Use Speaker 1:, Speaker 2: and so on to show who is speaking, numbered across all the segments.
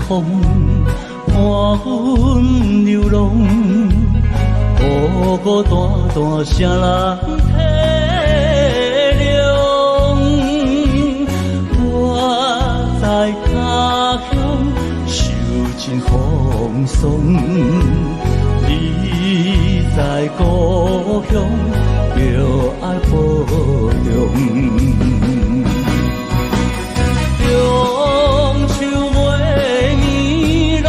Speaker 1: 風，伴阮流浪，孤孤單單誰人體諒？我在他鄉受盡風霜，你在故鄉著愛保重。中秋月暝露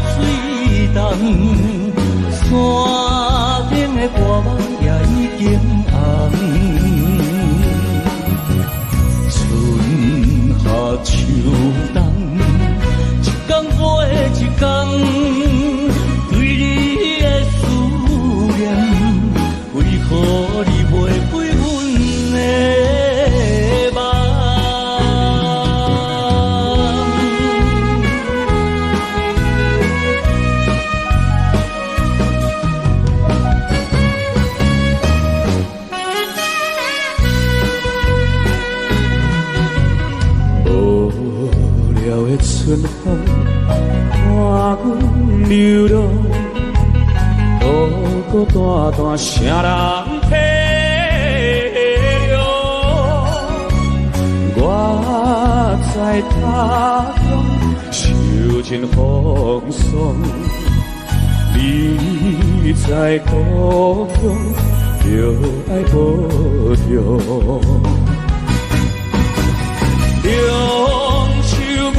Speaker 1: 水重，山頂的歌夢也已經紅。春夏秋冬，一工過一工，對你的思念，為何你袂開阮的夢？無聊的春風，伴阮流浪，孤孤單單，誰人體諒？我在他鄉受盡風霜，你在故鄉著愛保重。中秋月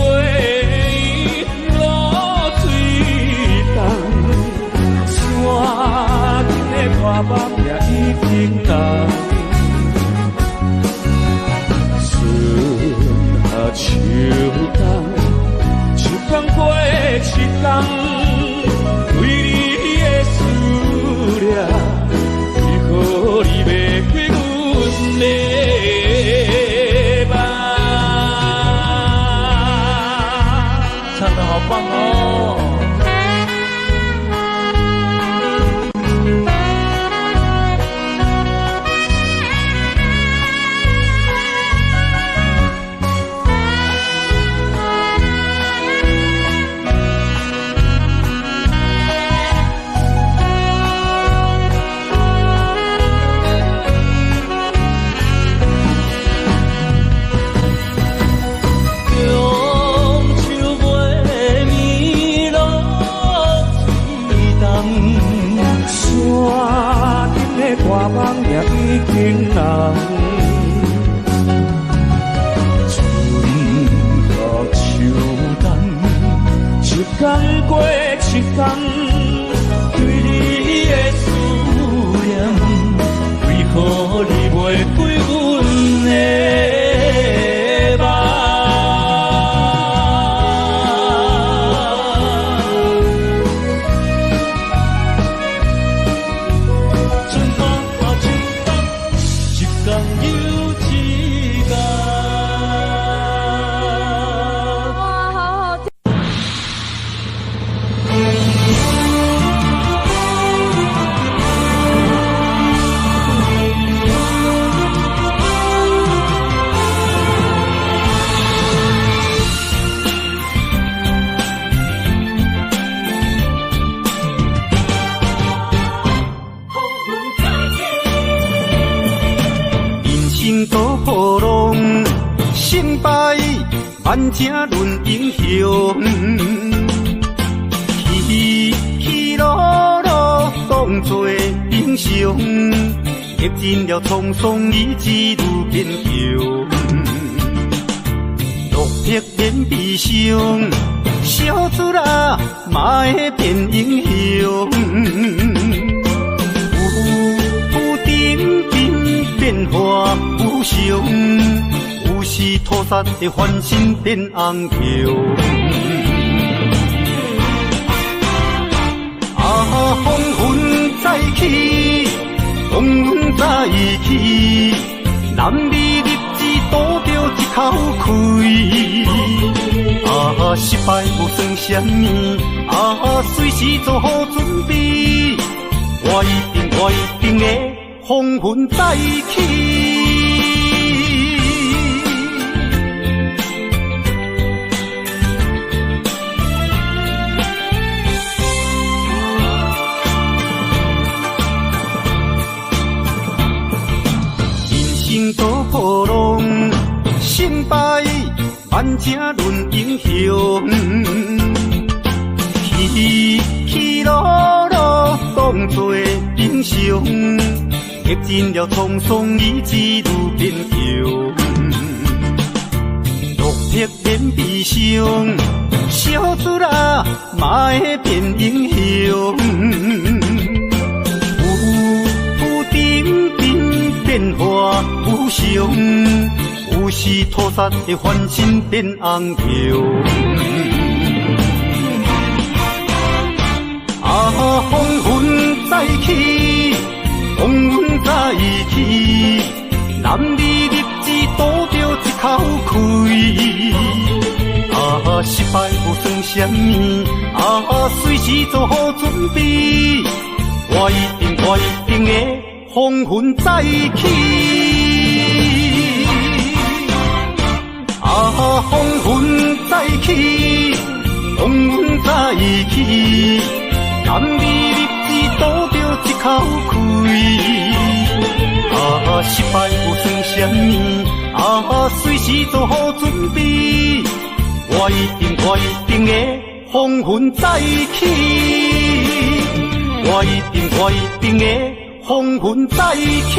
Speaker 1: 暝露水重，山頂的歌夢也已經紅。春夏秋冬，一工過一工，對你的思念，為何你袂開阮的夢？唱得好棒哦！中秋月暝露水重，
Speaker 2: 山頂的歌夢也已經紅。
Speaker 1: 春夏秋冬，
Speaker 2: 一工過一工，
Speaker 1: 對你的思念，為何你袂開阮的夢？春夏秋冬，一工又一工。
Speaker 3: 哇，好好聽。
Speaker 4: 人生多波浪，成敗萬正論英雄。起起落落當作英雄，歷盡了滄桑，意志愈堅強。落魄免悲傷，小出力嘛會變英雄。有頂頂變化無常，有時土煞會翻身變紅橋。啊，風雲再起，風雲再起，男兒立志賭著一口氣。啊，失敗無算啥物，啊，隨時做好準備，我一定，我一定會風雲再起。情论英雄。起起落落当作英雄，历尽了沧桑，意志愈坚强。落魄免悲伤，小卒仔嘛会变英雄。浮浮沉沉变化无常，有时土沙会翻身变红龙。啊，风云再起，风云再起，男儿立志赌著一口气。啊，失败无算啥物，啊，随时做好准备，我一定，我一定会风云再起。啊，风云再起，风云再起，男儿立志赌著一口气。啊，失败无算啥物，啊，随时做好准备，我一定，我一定会风云再起。我一定，我一定会风云再起。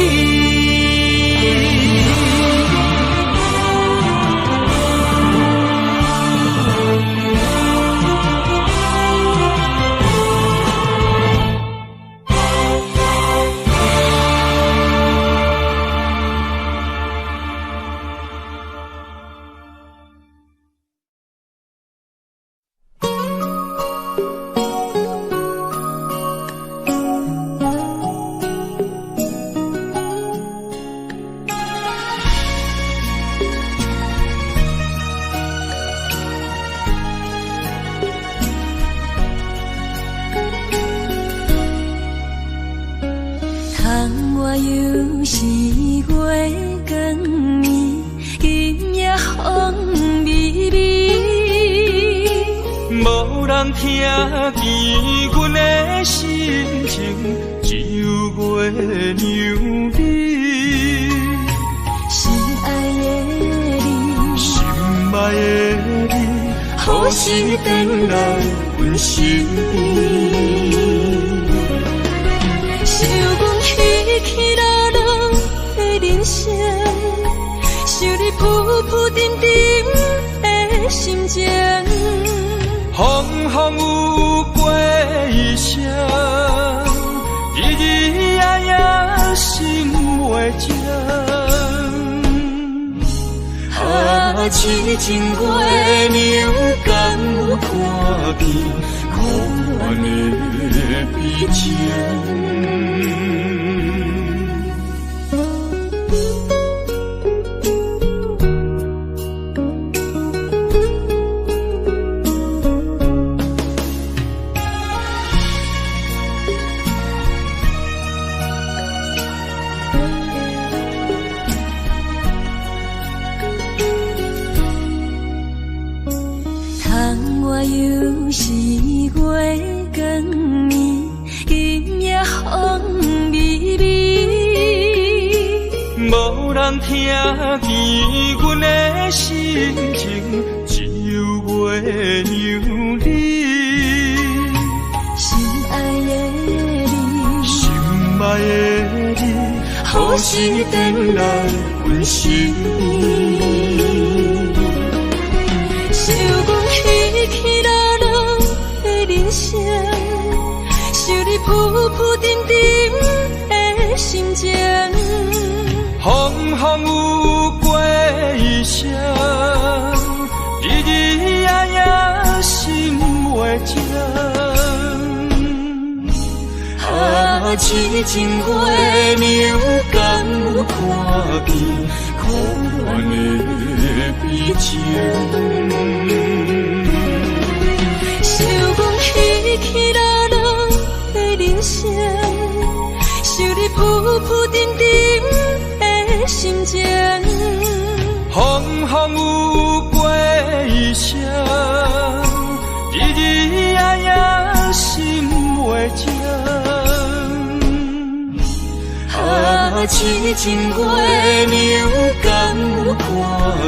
Speaker 1: 痴情月娘，敢有看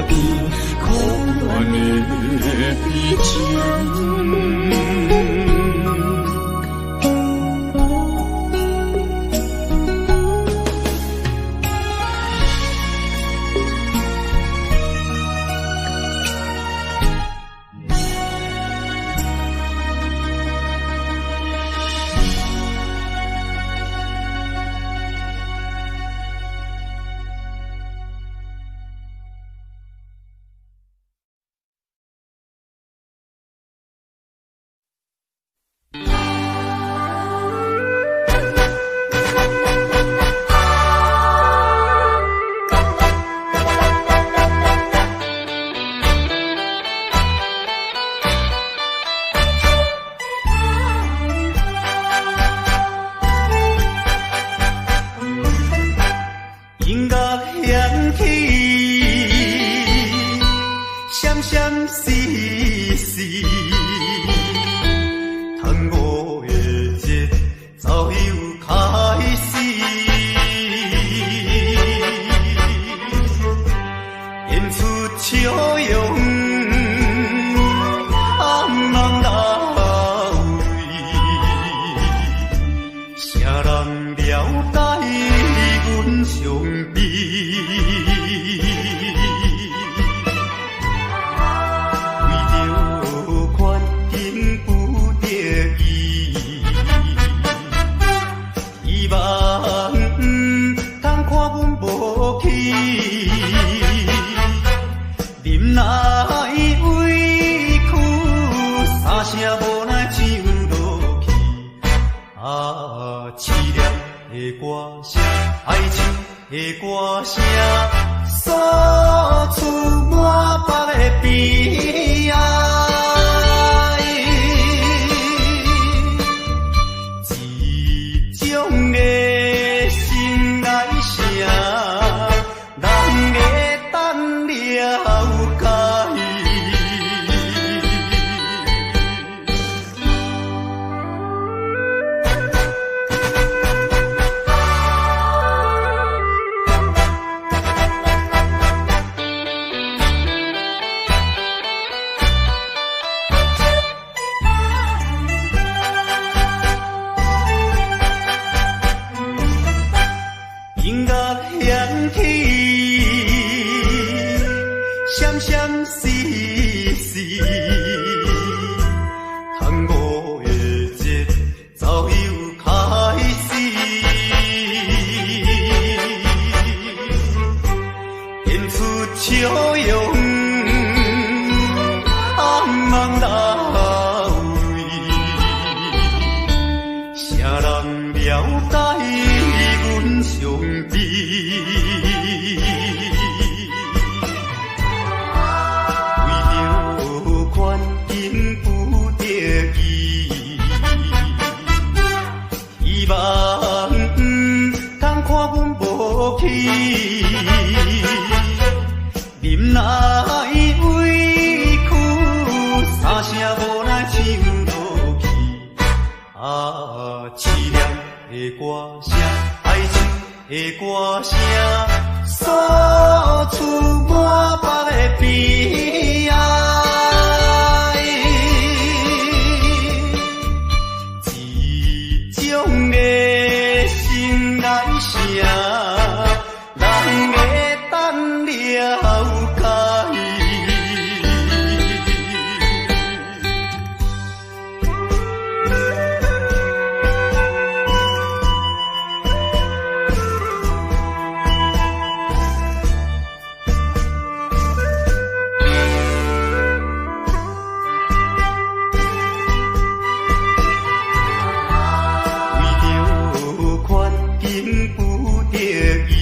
Speaker 1: 见可可怜的悲情。
Speaker 4: 音乐响起，闪闪烁烁，端午的节奏又开始，演出笑容，暗梦到位，谁人了解阮伤悲？为著环境不得已，希望毋通看阮无去，忍耐委屈，三声无奈唱落去。啊，凄凉的歌声，哀愁的歌声，诉出满腹的悲哀。一种的心内声，人会当了解。音乐响起，闪闪烁烁，端午的节奏又开始，演出笑容，暗梦到位，谁人了解阮伤悲？为著环境不得已，希望毋通看阮无去，忍耐委屈，三声无奈唱落去。啊，凄凉的歌声，哀愁的歌声，诉出满腹的悲哀。一种的心内声，人会当了解。为著环境不得已，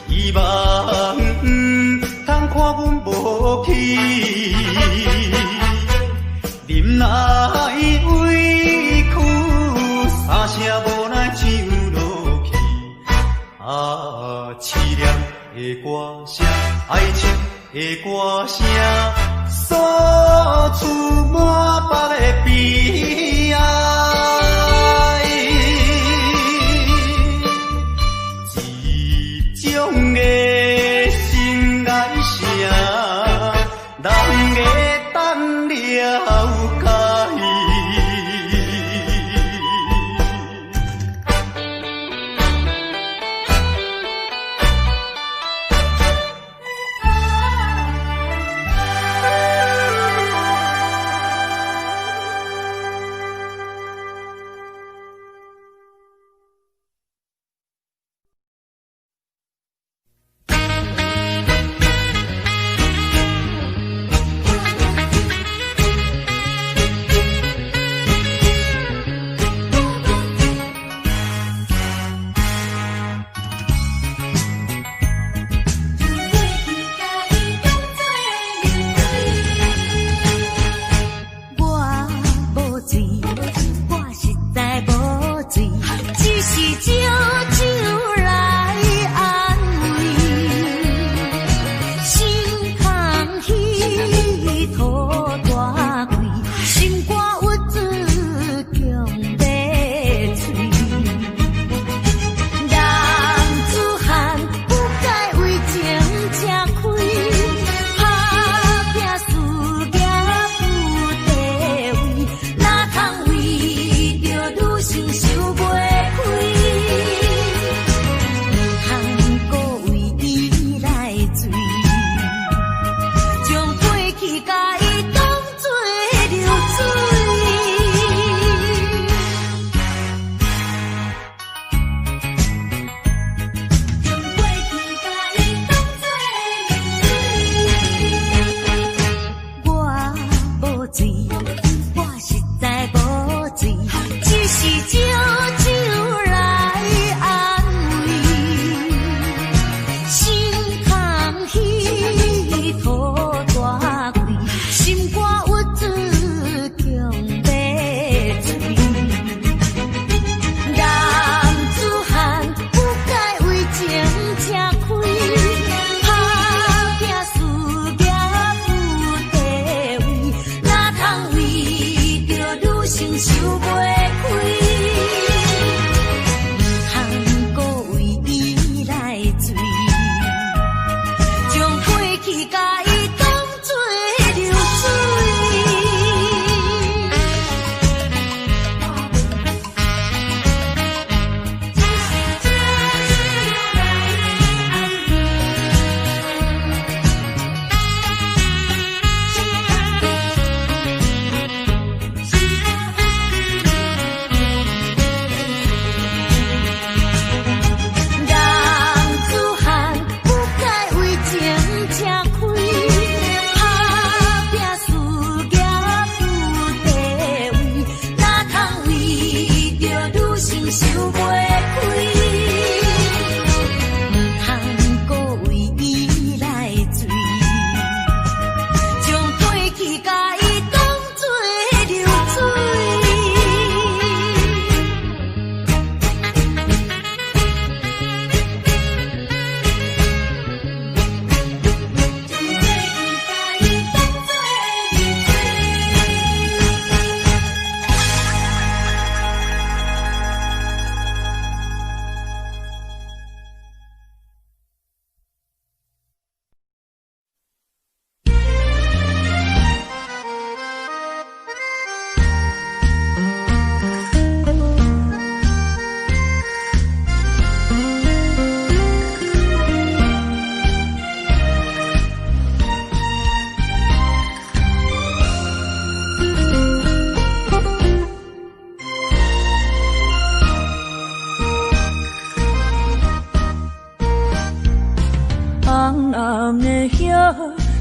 Speaker 4: 希望毋通看阮无去，忍耐委屈，三声无奈唱落去。啊，凄凉的歌声，哀愁的歌声，诉出满腹的悲哀。一种的心人會當了解。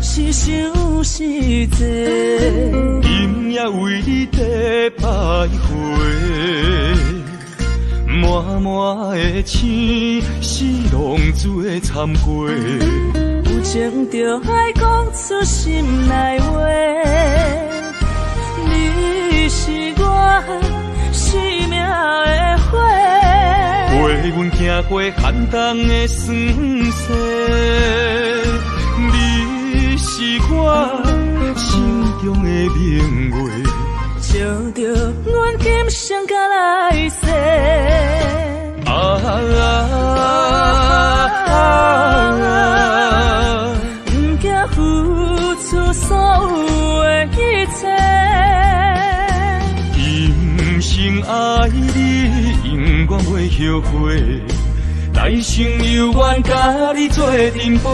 Speaker 3: 是伤是济，
Speaker 4: 今夜为你在徘徊，满满的星是浪子的参会。
Speaker 3: 有情就爱讲出心内话，你是我生命的火，
Speaker 4: 陪阮行过寒冬的霜雪。你是我心中的明月，
Speaker 3: 照著阮今生甲来世。
Speaker 4: 啊啊啊！
Speaker 3: 不惊付出生所有的一切。
Speaker 1: 今生愛你，永遠袂後悔，來生猶願佮你做陣陪。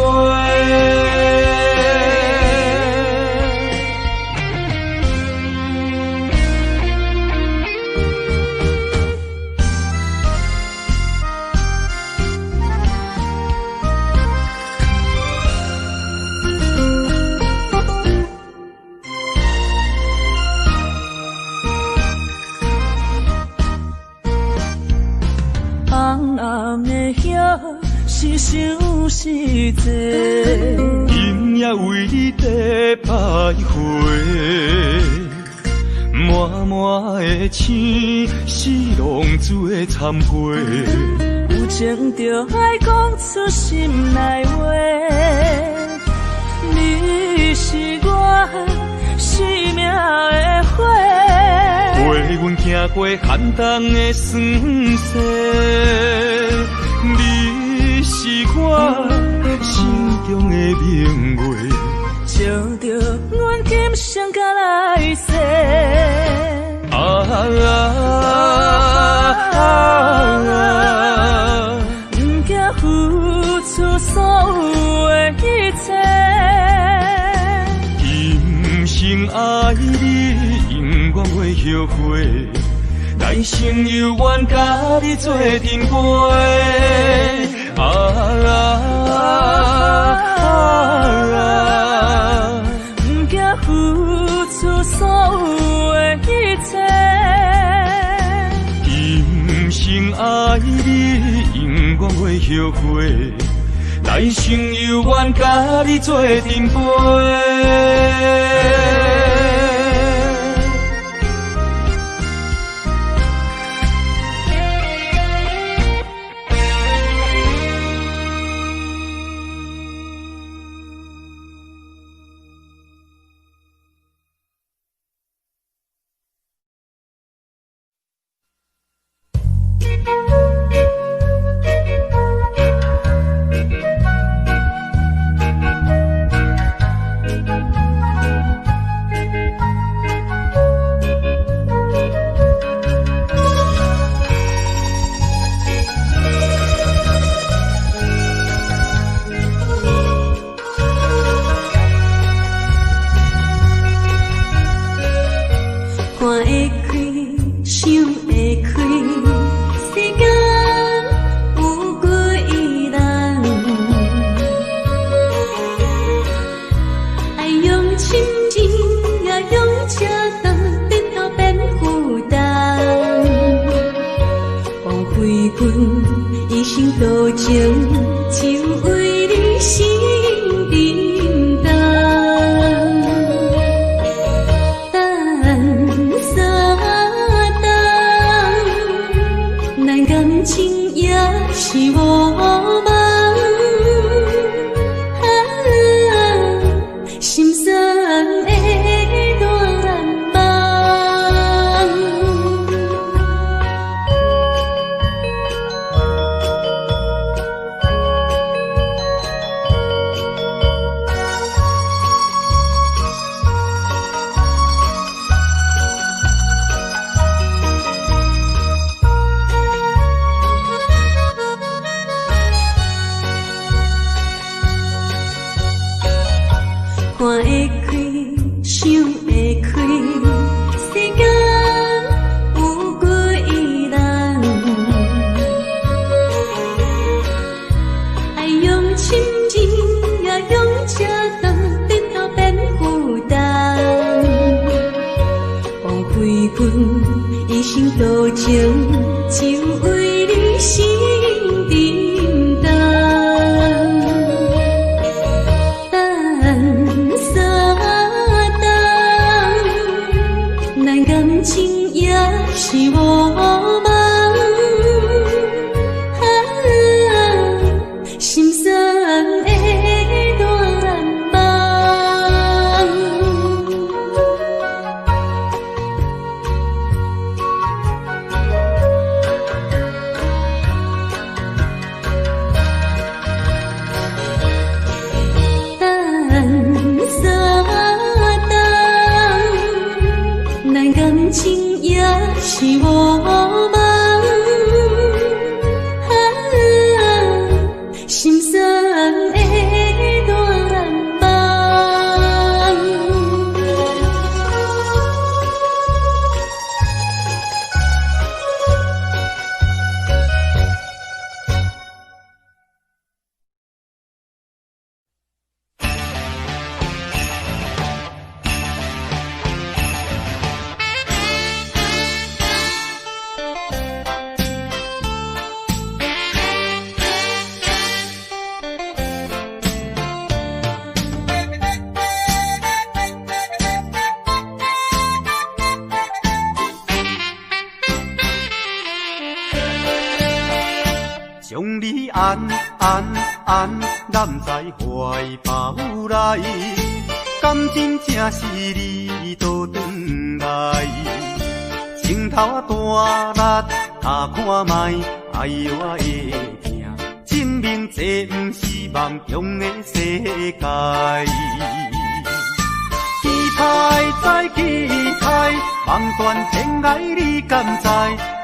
Speaker 3: 红红的叶是相思债，
Speaker 1: 今夜為你在徘徊，滿滿的星是浪子的懺悔。
Speaker 3: 有情就愛講出心內話，你是我生命的火，
Speaker 1: 陪阮行過寒冬的霜雪，你是我心中的明月，
Speaker 3: 照著阮今生甲來世。
Speaker 1: 啊啊啊！
Speaker 3: 毋驚付出所有的一切，
Speaker 1: 今生愛你，永遠袂後悔，來生猶願佮你做陣陪。啊啊啊！
Speaker 3: 毋驚付出所有的一切，
Speaker 1: 今生愛你，永遠袂後悔，來生猶願佮你做陣陪。
Speaker 5: 看會開，想會開，世間有幾難？愛用深情，也用赤胆，日後變負擔。枉費阮一生多情，就為你心震動。等三冬，咱感情也是無夢，啊，心酸的願望。看會開，想會開，世間有幾難？愛用深情，也用赤膽，日後變負擔。枉費阮一生多情，就為你心震動。等三冬，咱感情也是無夢，啊，心酸的願望。是無夢，啊，心酸的大人夢。
Speaker 4: 將你安安安攬在懷抱內，敢真正是你倒轉來？情頭仔大力敲看覓，哎我的疼，證明這毋是夢中的世界。期待再期待，望斷天涯你敢知？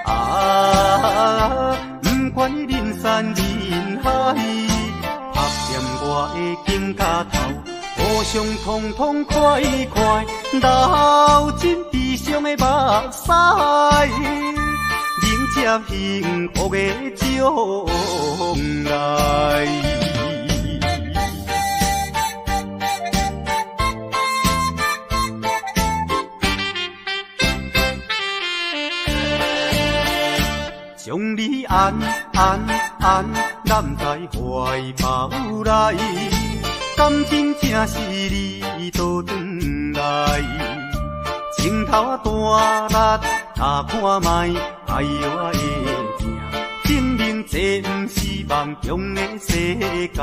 Speaker 4: 啊，不管人山人海，拍掂我的肩胛頭，互相痛痛快快，流盡悲傷的目屎，迎接幸福的將來。將你安安安攬在懷抱內，敢真正是你倒轉來？情頭仔大力敲看覓，哎我的疼，證明這毋是夢中的世界。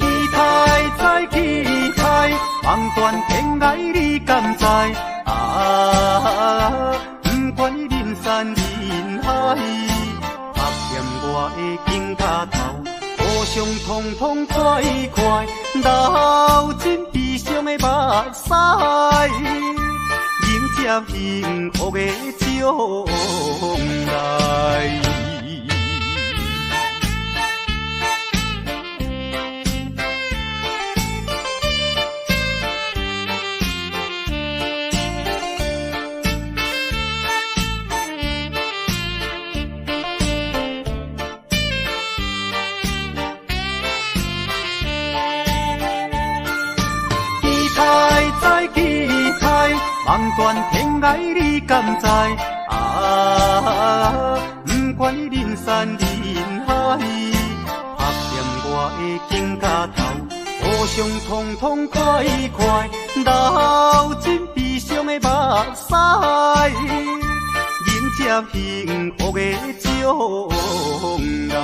Speaker 4: 期待再期待，望斷天涯你敢知？啊，不管人山人海，拍掂我的肩胛頭，互相痛痛快快，流盡悲傷的目屎，迎接幸福的將來。望斷天涯你敢知？啊，不管人山人海，拍掂我的肩胛頭，互相痛痛快快，流盡悲傷的目屎，迎接幸福的將來。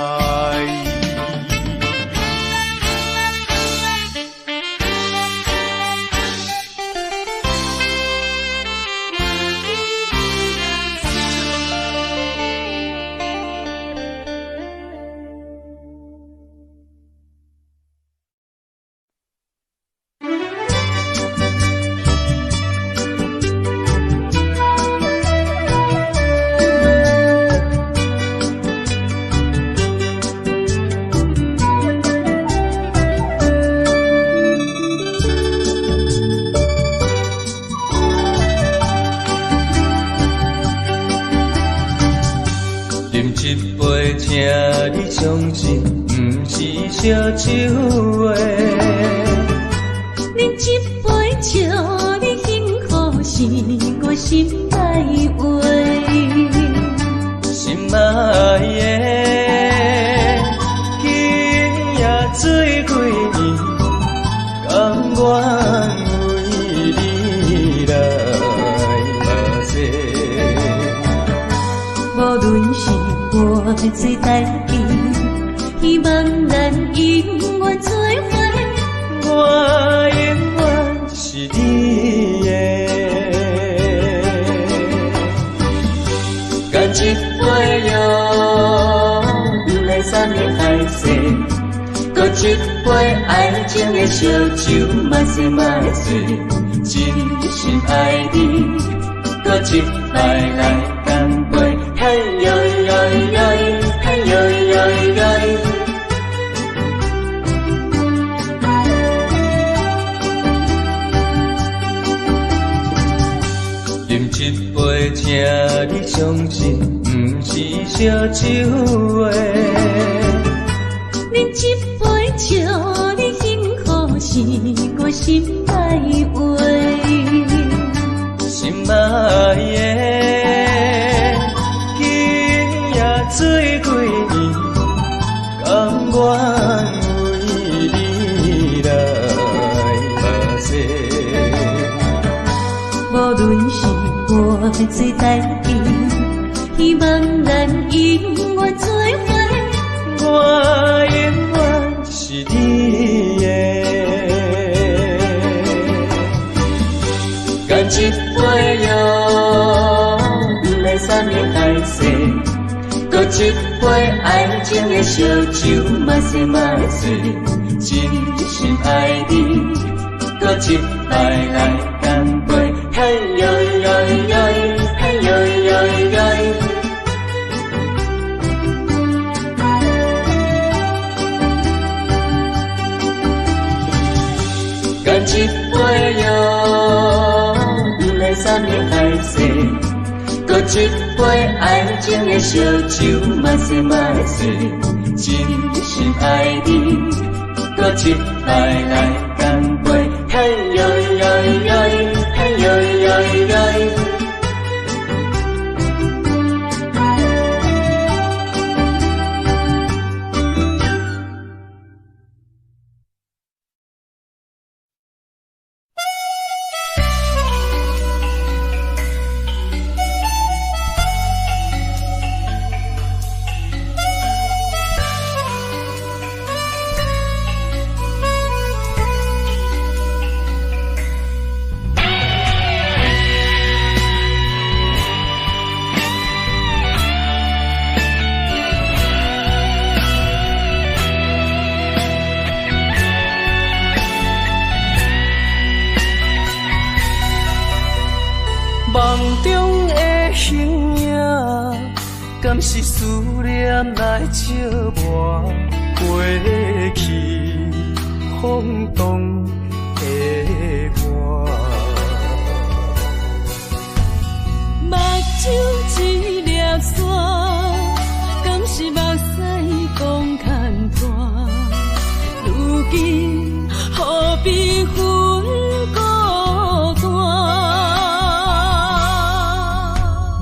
Speaker 3: 相信，毋是烧酒的。
Speaker 5: 饮一杯祝你幸福，是我心内话。
Speaker 3: 心爱的，今夜醉几暝，甘愿为你来拍势。
Speaker 5: 无论是偌济代志，希望咱永远做伙。
Speaker 3: 我永远是你的。干一杯哟，流连山盟海誓，阁一杯爱情的烧酒，莫说莫说，真心爱你，阁一摆来干杯，嘿哟哟哟，嘿哟哟哟。
Speaker 6: 饮一杯，请你相信，毋是烧酒的。
Speaker 5: 饮一杯，祝你幸福是我心内话。
Speaker 6: 心爱的，今夜醉几暝，甘愿为你来拍势。
Speaker 5: 无论是偌济代志，希望咱永远做伙。
Speaker 6: 我永远是你的。
Speaker 3: 干一杯哟，毋免啥物海誓，阁一杯爱情的烧酒，嘛是嘛是，真心爱你，阁一摆来干杯，嘿哟哟哟，嘿哟哟哟。干一杯哟，毋免啥物海誓，阁一杯爱情的烧酒，嘛是嘛是，真心爱你，阁一摆来干杯，嘿哟哟哟，嘿哟哟哟。
Speaker 4: 是思念来折磨过去风动的我。
Speaker 5: 目睭一粒沙，敢是目屎讲牵拖？如今何必分孤单？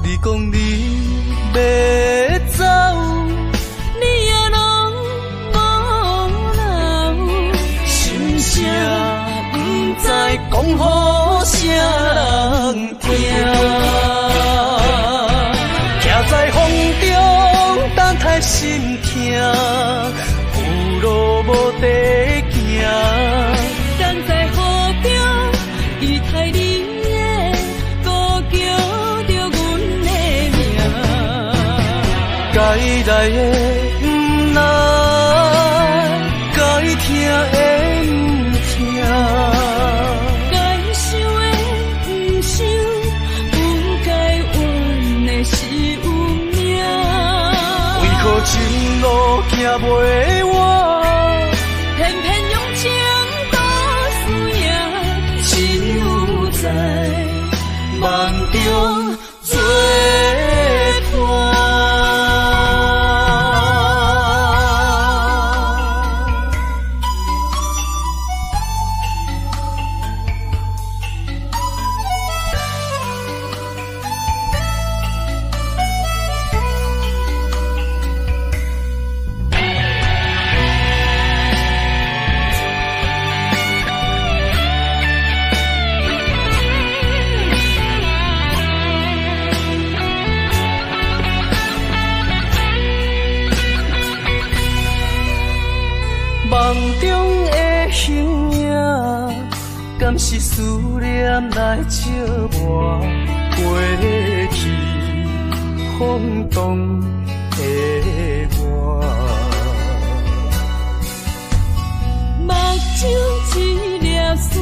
Speaker 4: 你讲你欲走，
Speaker 5: 你也拢无留，
Speaker 4: 心声不知讲予啥人听。徛在风中等待心痛，有路无地行。
Speaker 5: 等在雨中期待你的呼叫著阮的名。
Speaker 4: 该来的毋来，该听的毋听，
Speaker 5: 该想的毋想，不该怨的是运命。
Speaker 4: 为何情路行袂完？
Speaker 5: 偏偏用情赌输赢，
Speaker 4: 只有在梦中作伴。梦中的形影，敢是思念来折磨过去风动的我？
Speaker 5: 目睭一粒沙，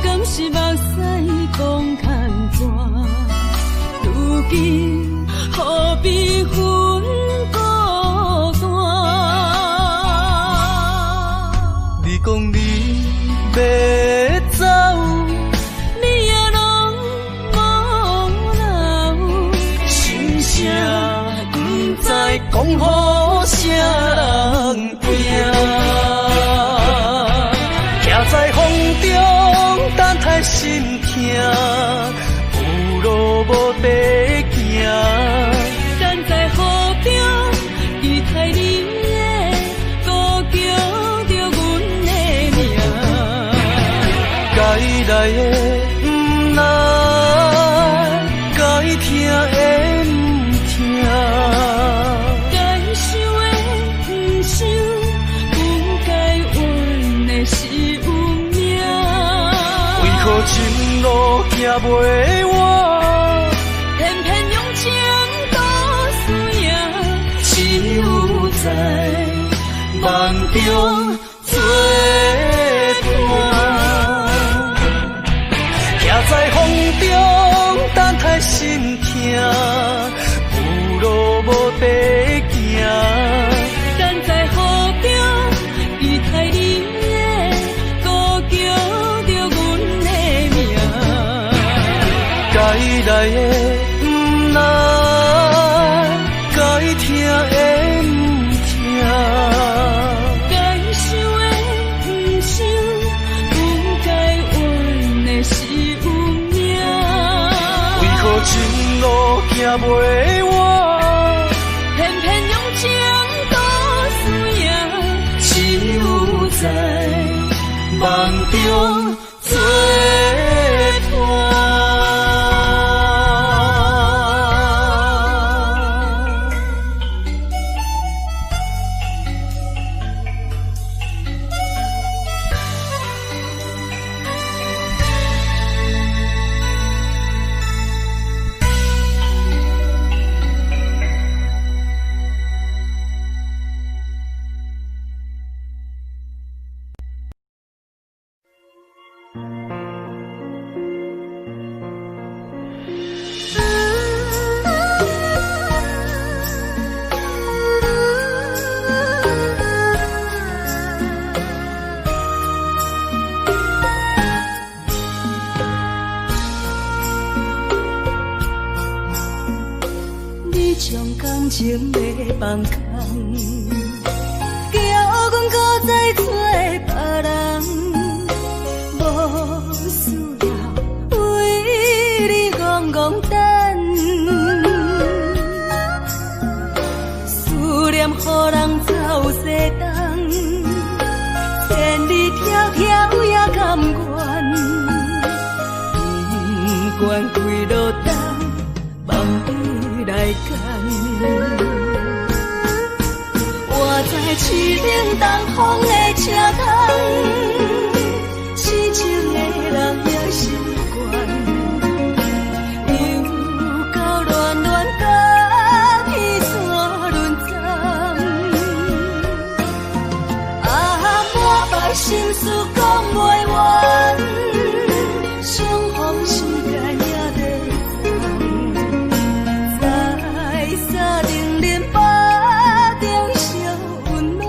Speaker 5: 敢是目屎讲牵纸？近，何必分孤单？
Speaker 6: 你讲你欲走，
Speaker 5: 你也拢无留，
Speaker 6: 心声不知讲予啥人听。徛在风中等待心疼，有路无地行。
Speaker 5: 等在雨中期待你的呼叫著阮的名。
Speaker 6: 该来的毋来，该听的毋听。
Speaker 5: 该想的毋想，不该怨的是运命。
Speaker 6: 为何情路行袂完？
Speaker 5: 偏偏用情赌输赢，
Speaker 6: 只有在梦中作伴。徛在风中等待心疼，有路无地行。
Speaker 5: 等在雨中期待你的呼叫著阮的名。
Speaker 6: 该来的毋来，该听的毋听。
Speaker 5: 该想的毋想，不该怨的是运命。
Speaker 6: 为何情路行袂完？
Speaker 5: 偏偏用情赌输赢，
Speaker 6: 只有在梦中作伴。
Speaker 5: 你将感情欲放空，叫阮搁再找别人，无需要为你戆戆等，思念予人走西东，千里迢迢也甘愿，不管几落冬，望你来牵。活在凄冷东风的车窗，痴情的人也习惯，又到恋恋甲天山沦葬。啊，满腹心事讲袂完，相逢时间也在长，在三重林腹中相温暖。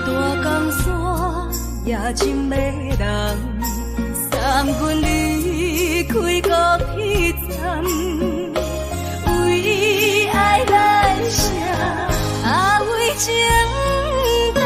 Speaker 5: 大江山也情迷人，送阮离开高铁站，为爱难舍，啊为情等。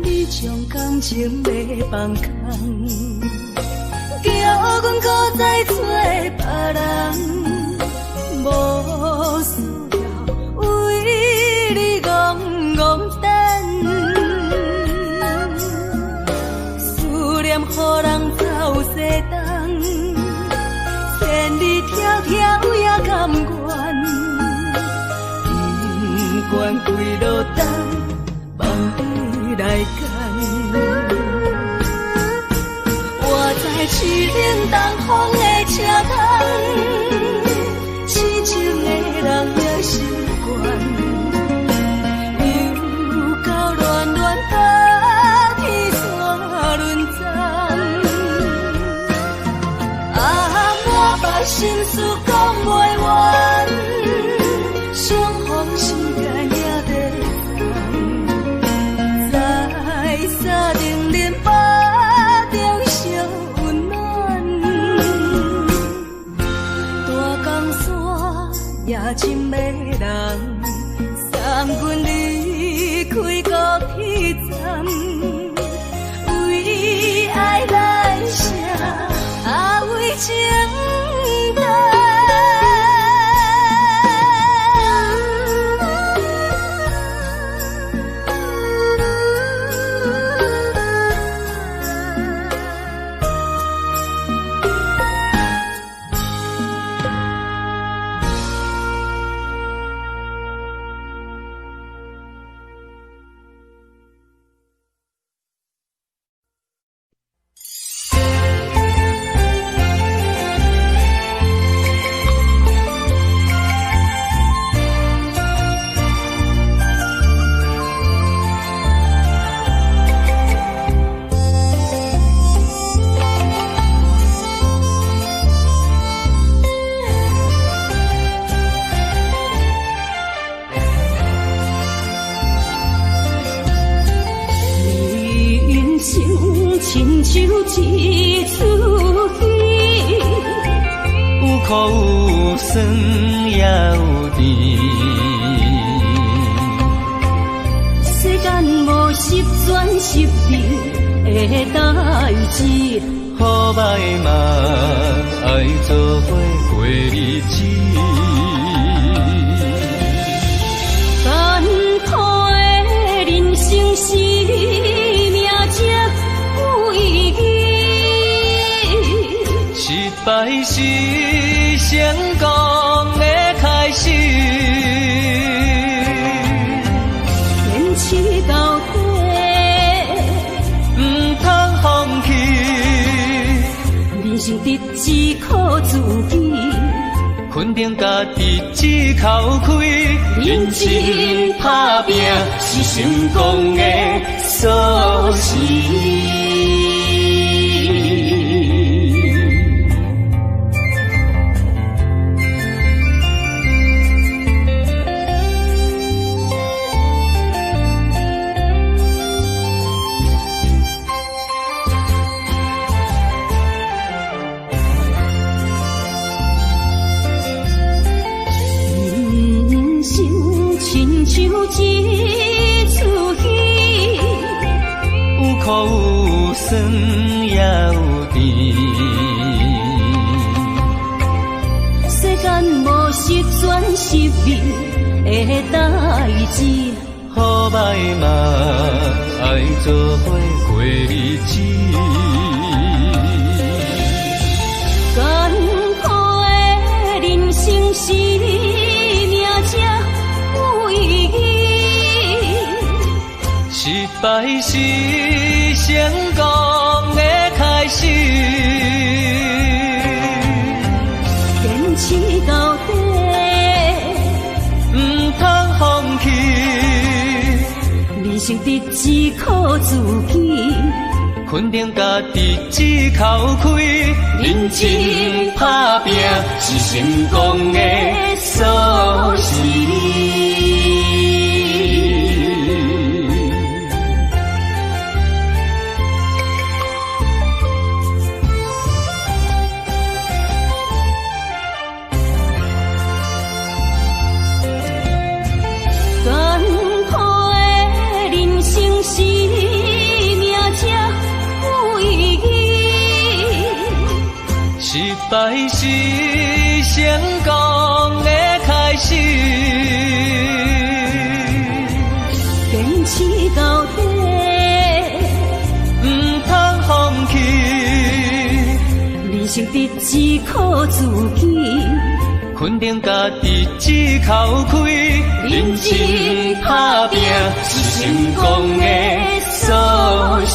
Speaker 5: 你将感情欲放空，叫阮搁再找别人，无需要为你戆戆等。愿跪落等，望你来牵。我在凄冷东风的车窗，痴情的人也习惯，又到暖暖冬天山轮转。啊，我把心事讲袂完，相逢时间也短暂，在三重林腹中相温暖。大江山也真迷人，送阮离开高铁站，为爱来写，啊为情等。
Speaker 7: 人生亲像一出戏，
Speaker 6: 有苦有酸也有甜。
Speaker 7: 世间无十全十美的代誌，
Speaker 6: 好歹嘛愛做伙過日子。
Speaker 7: 艰苦的人生是命才有意義。
Speaker 6: 失敗是成功的開始。
Speaker 7: 堅持到底，
Speaker 6: 毋通放棄。
Speaker 7: 人生得只靠自己，
Speaker 6: 肯定家己這口氣。認真打拚是成功的鎖匙。
Speaker 7: 人生亲像一出戏，
Speaker 6: 有苦有酸也有甜。
Speaker 7: 世间無十全十美的代誌，
Speaker 6: 好歹嘛愛做伙過日子。
Speaker 7: 艱苦的人生是命才有意義。
Speaker 6: 失敗是成功的開始。
Speaker 7: 堅持到底，
Speaker 6: 毋通放棄。
Speaker 7: 人生得只靠自己，
Speaker 6: 肯定家己這口氣。認真打拚是成功的鎖匙。
Speaker 7: 艰苦的人生是命才有意義。
Speaker 6: 失敗是成功的開始。
Speaker 7: 堅持到底，
Speaker 6: 毋通放棄。
Speaker 7: 人生得只靠自己，
Speaker 6: 肯肯定家己一口气，认真打拼是成功的锁匙。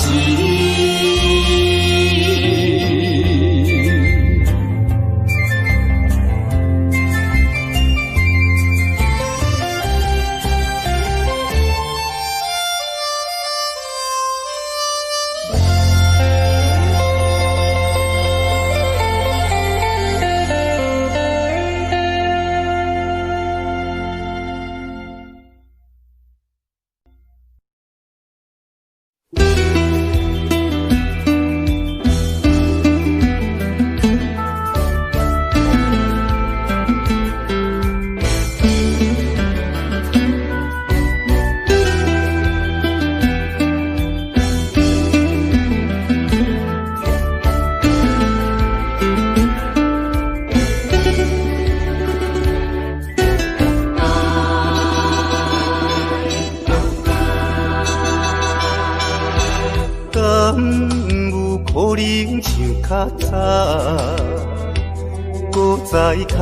Speaker 4: 較早，閣再牽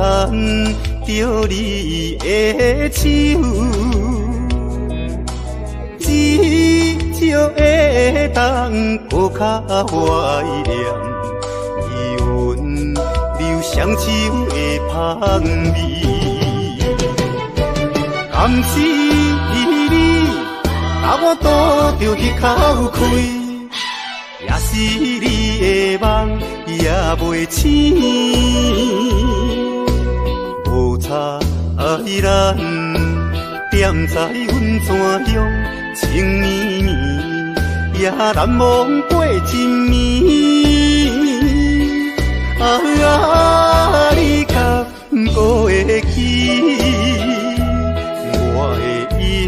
Speaker 4: 著你的手，至少會當閣較懷念你溫柔雙手的香味。敢是你，共我賭著彼口氣，也是你的夢也袂醒，無彩咱踮在温泉乡，情绵绵也难忘过一暝。啊，你敢阁会记，我会永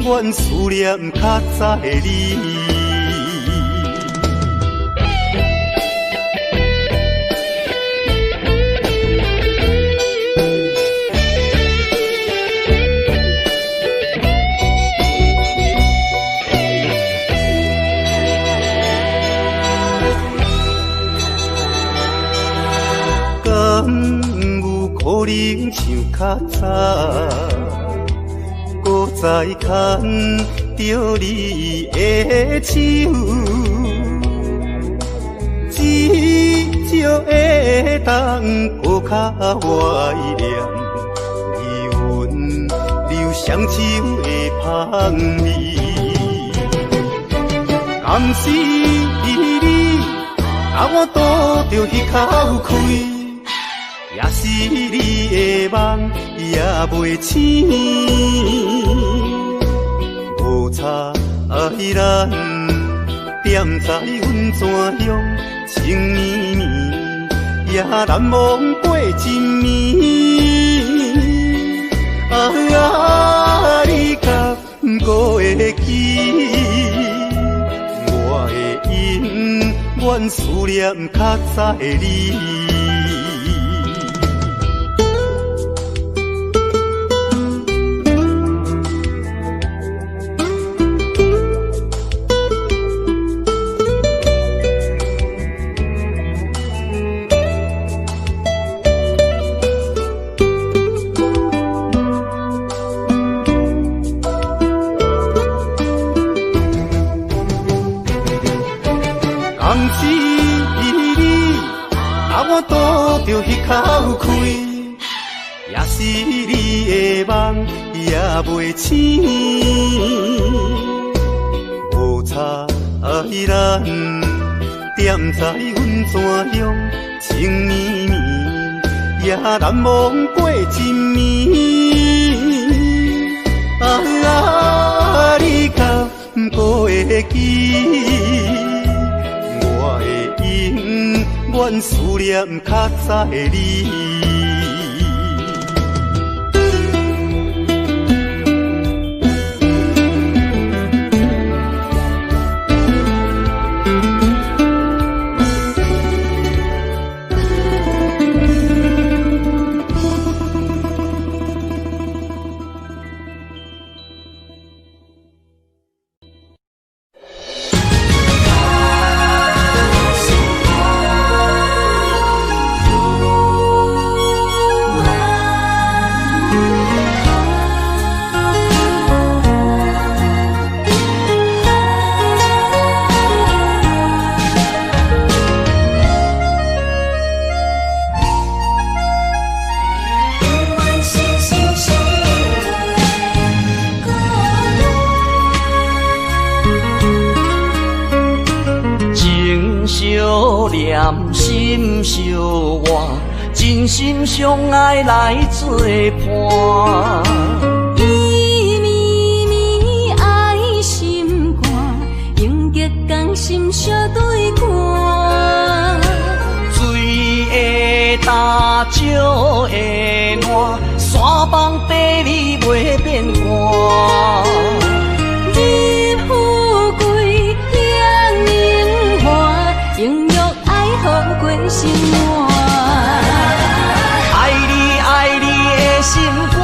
Speaker 4: 远思念较早的你。可能像較早，閣再牽著你的手，至少會當閣較懷念你溫柔雙手的香味。敢是你，共我賭著彼口氣，也是你的夢也袂醒，無彩咱踮在温泉乡，情绵绵也难忘过一暝。啊，你敢阁会记，我会永远思念较早的你。口气，也是你的梦也袂醒，无彩咱踮在温泉乡，情绵绵也难忘过一暝。啊，你敢阁会记，我会永远思念较早的你。
Speaker 6: 念心相偎，真心相愛來做伴。
Speaker 7: 伊绵绵愛心肝，永結同心相對看。
Speaker 6: 水會焦，石會爛，山崩地裂袂變卦。
Speaker 7: 入富貴，享榮華，永浴愛好過生活。
Speaker 6: 愛你愛你的心肝，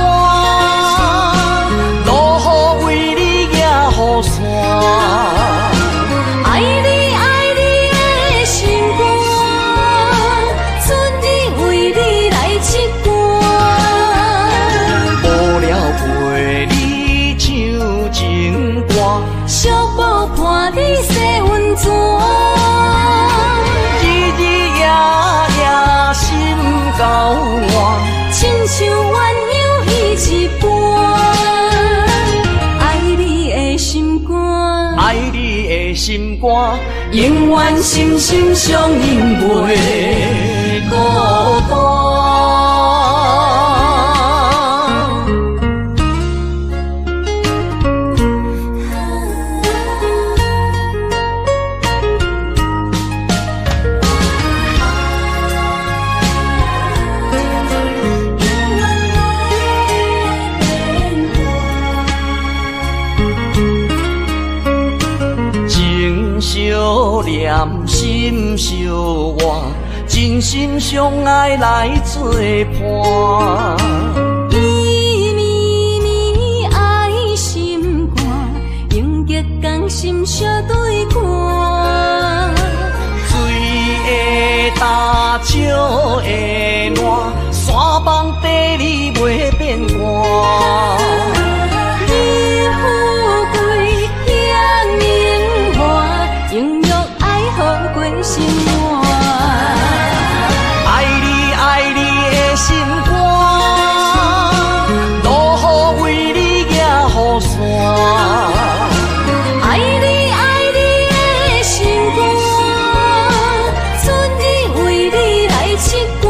Speaker 6: 落雨為你舉雨傘。
Speaker 7: 愛你愛你的心肝，春日為你來拭乾。
Speaker 6: 無聊陪你唱情歌，
Speaker 7: 寂寞伴你洗溫泉。
Speaker 6: 日日夜夜心交換，
Speaker 7: 親像鴛鴦彼一般。愛你的心肝，
Speaker 6: 愛你的心肝，
Speaker 7: 永遠心心相印袂孤單。
Speaker 6: 情相念，心相偎，真心相愛來做伴。
Speaker 7: 伊绵绵愛心肝，永結同心相對看。
Speaker 6: 水會焦，石會爛，山崩地裂袂變卦。
Speaker 7: 入富貴，享榮華，永浴愛好過生活。
Speaker 6: 愛你愛你的心肝，落雨為你舉雨傘。
Speaker 7: 愛你愛你的心肝，春日為你來拭乾。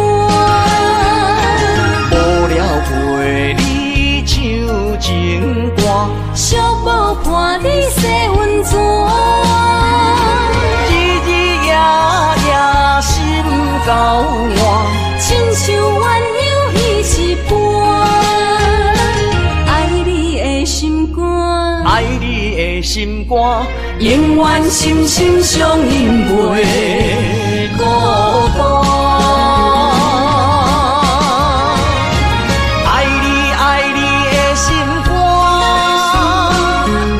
Speaker 6: 無聊陪你唱情歌，
Speaker 7: 寂寞伴你洗溫泉。
Speaker 6: 日日夜夜心交換，
Speaker 7: 親像鴛鴦彼一般。愛你的心肝，
Speaker 6: 愛你的心肝，
Speaker 7: 永遠心心相印袂孤單。
Speaker 6: 愛你愛你的心肝，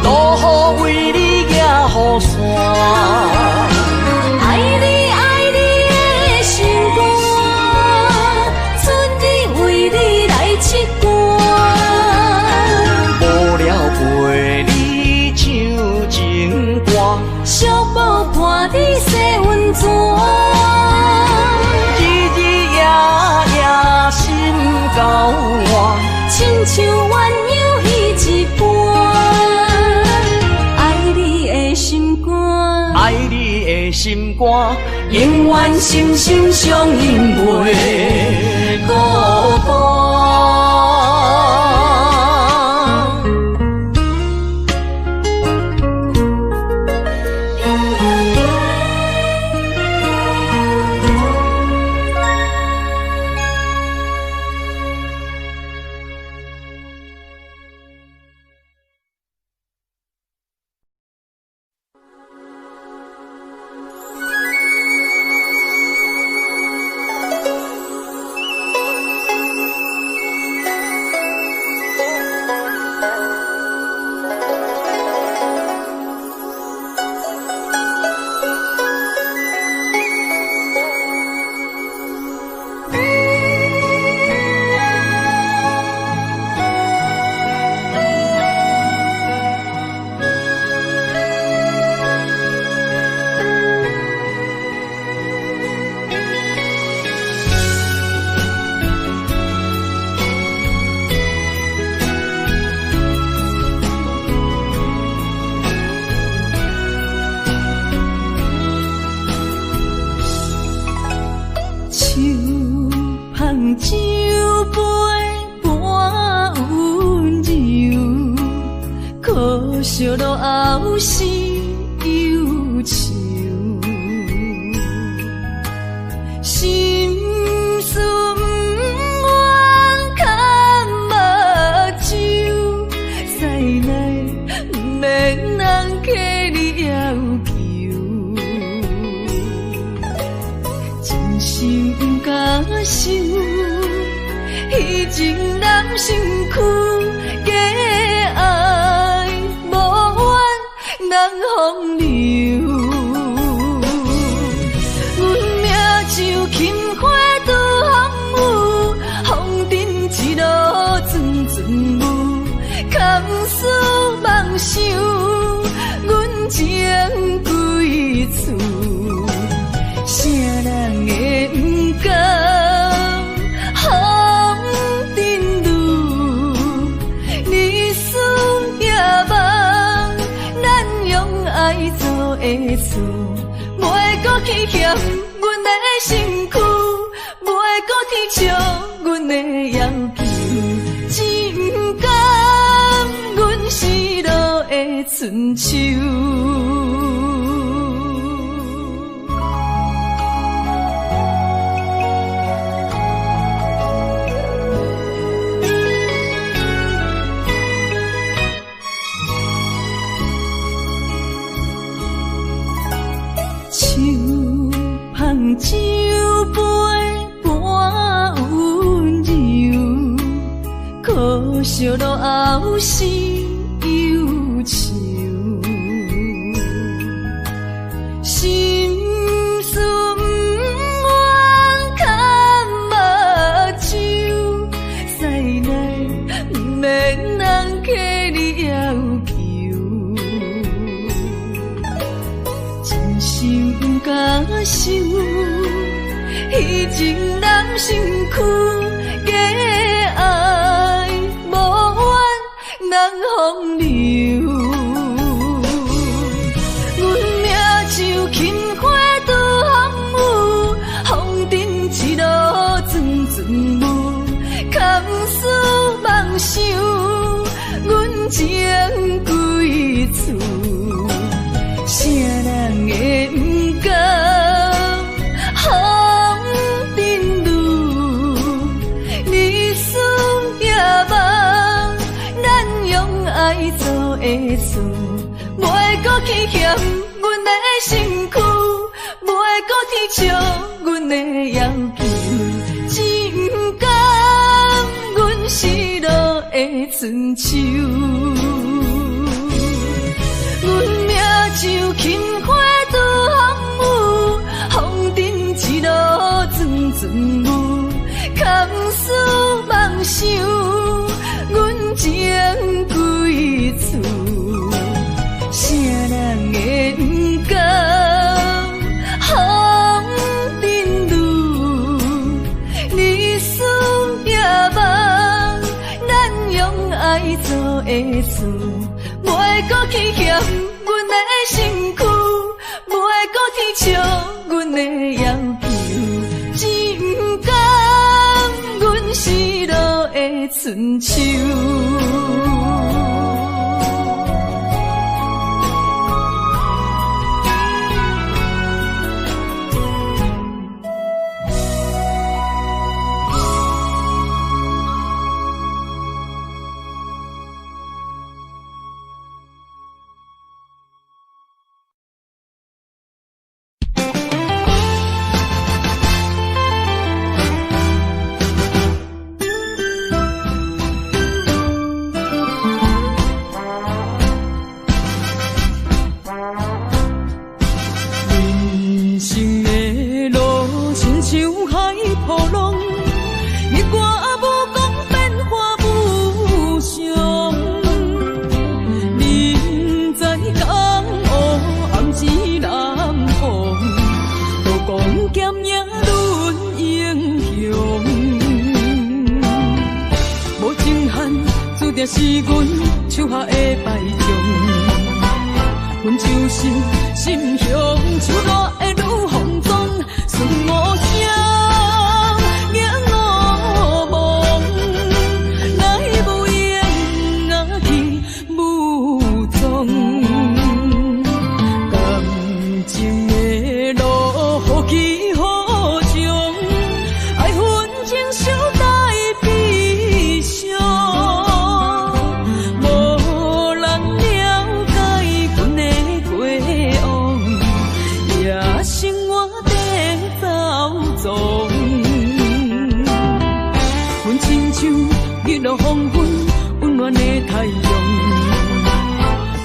Speaker 6: 落雨為你舉雨傘。
Speaker 7: 愛你愛你的心肝，春日為你來拭乾。
Speaker 6: 無聊陪你唱情歌，
Speaker 7: 寂寞伴你洗溫泉。
Speaker 6: 日日夜夜心交換，
Speaker 7: 親像鴛鴦彼一般。愛你的心肝，
Speaker 6: 愛你的心肝，
Speaker 7: 永遠心心相印袂孤單。
Speaker 5: 惜落後是憂愁，心事毋願崁目睭，屎奶毋免人替你要求，真心毋敢收，彼情男身軀，假愛無怨人風流。阮命像琴花拄風雨，風塵一路陣陣霧，空思妄想，阮情歸處，啥人會毋甘風塵女？你思夜夢，咱用愛做的厝，袂閣去嫌阮的身軀，袂閣去笑阮的要求，只毋甘阮失落的春秋。手捧酒杯半溫柔，可惜落後是憂愁。心事毋願崁目睭，屎奶毋免人替你要求，真心毋敢收，彼情男身軀，假愛無怨人風流。阮命像琴花拄風雨，風塵一路陣陣霧，空思妄想，阮情歸處，啥人會毋甘風塵女？你思夜夢，咱用愛做的厝，袂閣去嫌阮的身軀，袂閣去笑阮的要求，只毋甘阮失落的春秋。阮命像琴花拄風雨，風塵一路陣陣霧，空思妄想，阮情歸處，啥人會毋甘風塵女？你思夜夢，咱用愛做的厝，袂閣去嫌阮的身軀，袂閣去笑阮的要求，只毋甘阮失落的春秋。
Speaker 8: 人生的路親像海波浪，你我無講變化無常。人在江湖，暗是南風，刀光劍影論英雄。無情漢，注定是阮手下的敗將。阮就是心雄手辣的女风装，孙悟声，迎五芒，来无影啊去无踪。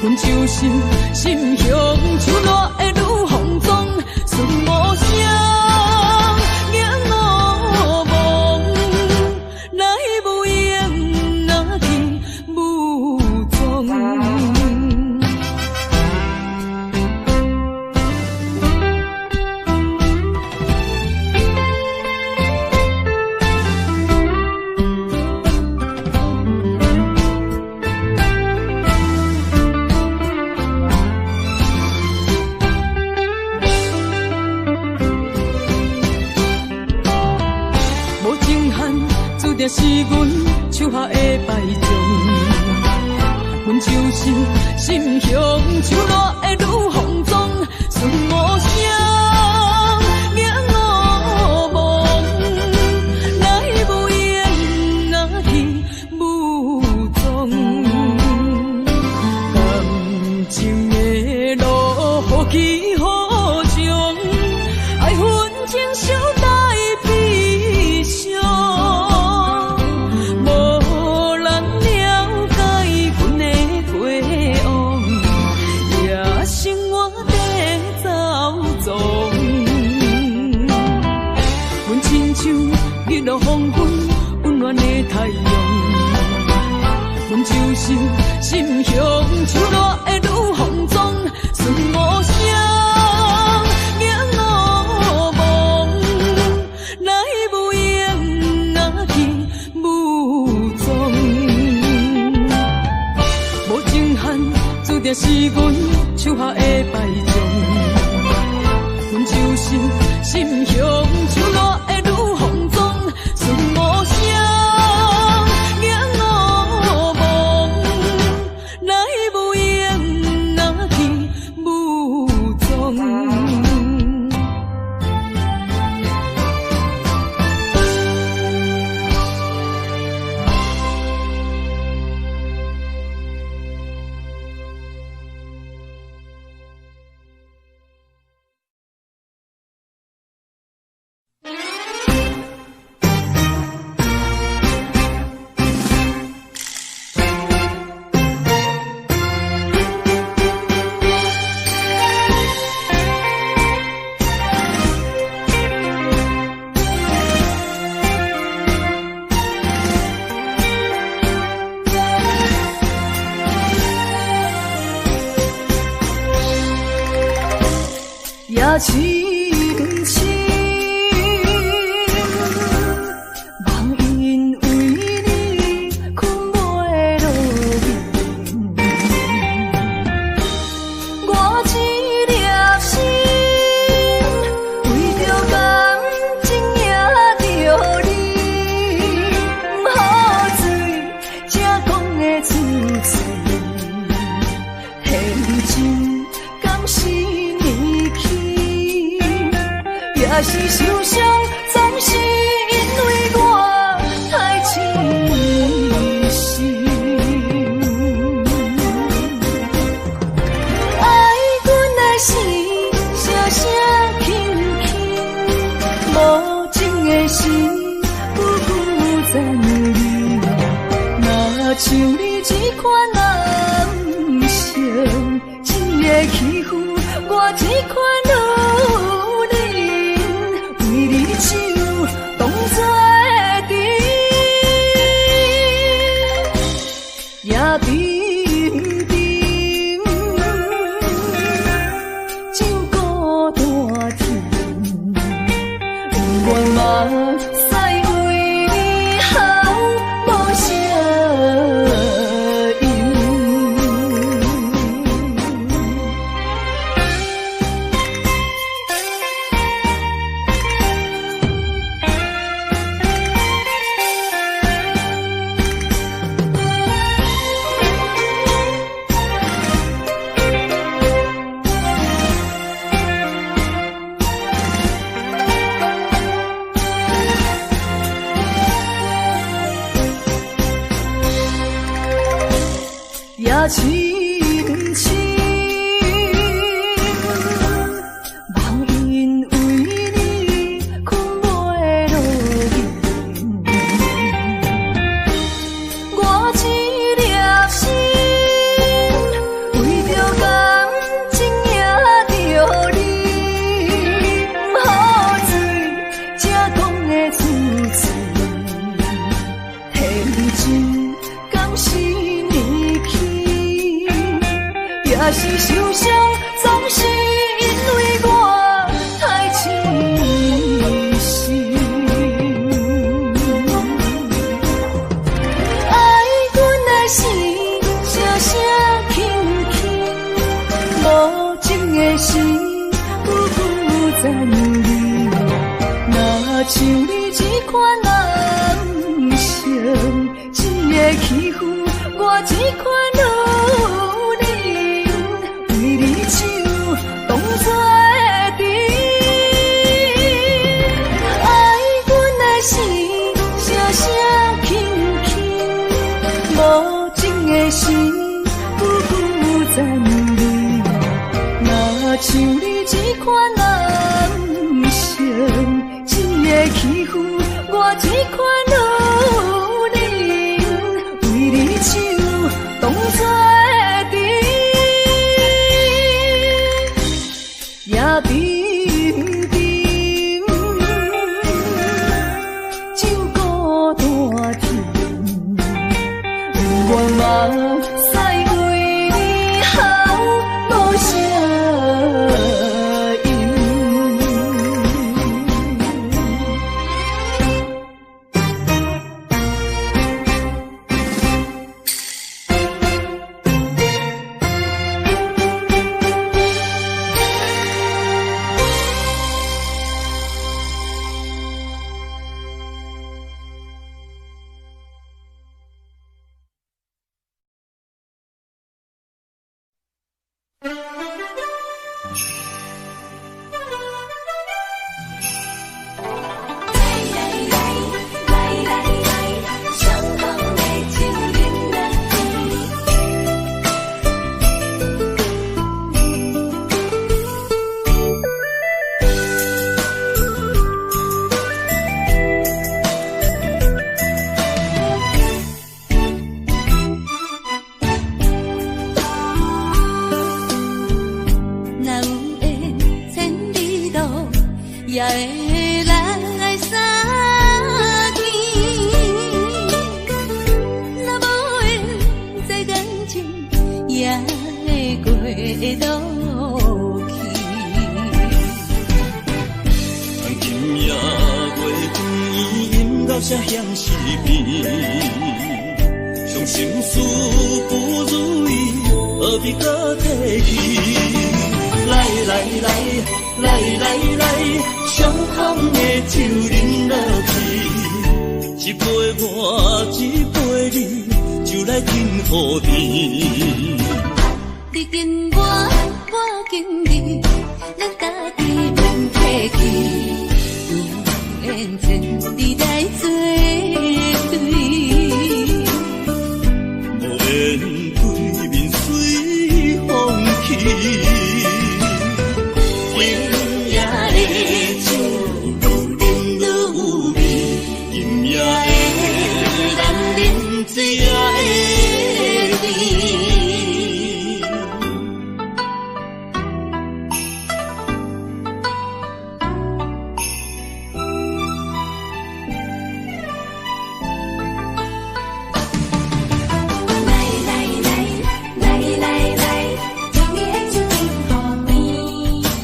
Speaker 8: 阮就是心雄手热的女风霜，顺无声，行无梦，来无影啊去无踪。无情汉，注定是阮手下的败将。阮就是心雄手热的女风霜，顺无声，行无梦，来无影啊去无踪。感情的路何去何从？爱恨情仇带悲伤，无人了解阮的过往，也生活在走踪。阮亲像日落黄昏温暖的太阳，阮就是心雄手热的女风霜，顺无声，行无梦，来无影啊去无踪。无情汉，注定是阮手下的败将。阮就是心雄手热的女风霜，顺无声，行无梦，来无影啊去无踪。
Speaker 5: 也深深，梦因为你困袂落眠。我这粒心为著感情赢著你，毋好嘴才讲会出嘴，天真敢是年轻，也是受伤，总是因为我太痴心。爱阮的心，声声轻轻，无情的心，久久残忍。若像你这款男性，只会欺负我这款女人，为你酒当作阵，也平平就孤单天，不愿目屎为你哭无声音。也深深，梦因为你困袂落眠。我这粒心为若是受傷，總是因為我太痴心。愛阮的心，聲聲輕輕，無情的心，久久殘忍。若像你這款男性，只會欺負我這款女人，為你唱當作甜。愛阮的心，聲聲輕輕，無情的心，久久殘忍。若像你這款男性，只會欺負我這款女人，為你唱當作甜，也甜甜酒孤單甜，不愿目屎為你哭無聲音。
Speaker 7: 來來來，雙方的酒飲落去。若有緣千里路，也會來相見。若無緣這感情，也會過落去。
Speaker 6: 今夜月光圓，饮到声响是甜。伤心事不如意，何必阁提起？來來來，來來來，雙方的酒飲落去，一杯我，一杯你，酒來天予甜。
Speaker 7: 你敬我，我敬你，咱家己免客氣。有緣千里來做對，
Speaker 6: 無緣對面隨風去。今夜的酒愈飲愈有味，今夜的人啉醉也會甜。
Speaker 7: 來來來，來來來，今日的酒真予甜。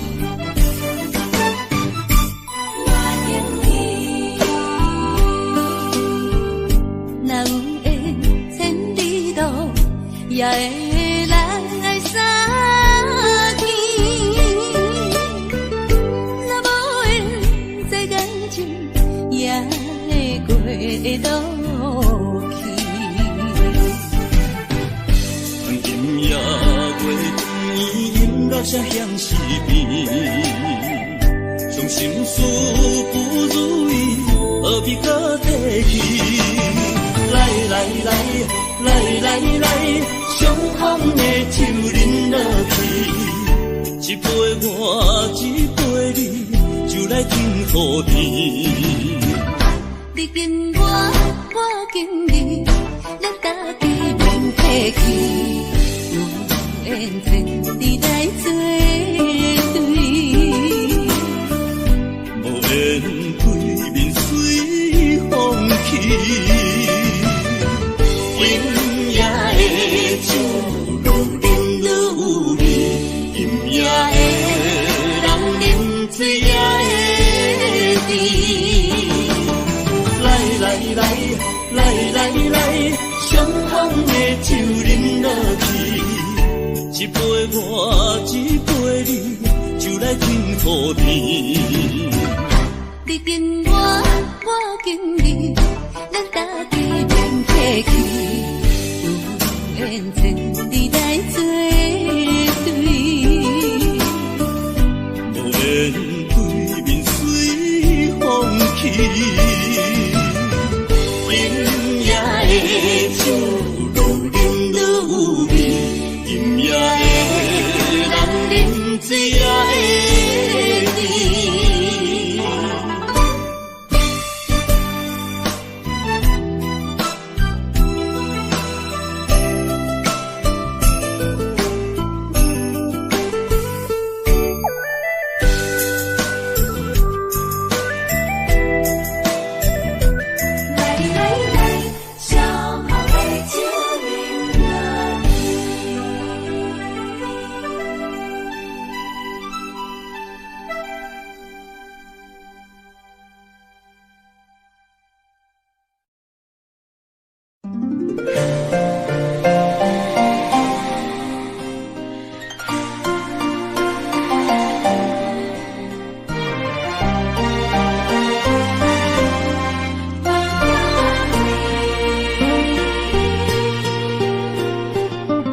Speaker 7: 我敬你。若有緣千里路，也會來相見。若無緣這感情，也會過落去。
Speaker 6: 今夜月光圓，饮到声响是甜。伤心事不如意，何必阁提起？來來來，來來來，雙方的酒飲落去，一杯我，一杯你，酒來天予甜。
Speaker 7: 你敬我，我敬你，咱家己免客氣。有緣千里來做對，
Speaker 6: 無緣對面隨風去。今夜的酒愈飲愈有味，酒啉落去，一杯我，一杯你，就來敬雨天。
Speaker 7: 你敬我，我敬你，咱家己免客氣。有緣千里來做對，
Speaker 6: 無緣對面隨風去。今夜的酒愈啉愈有味，今夜的人啉醉也會甜。
Speaker 5: 來來來，小泡的酒啉落去。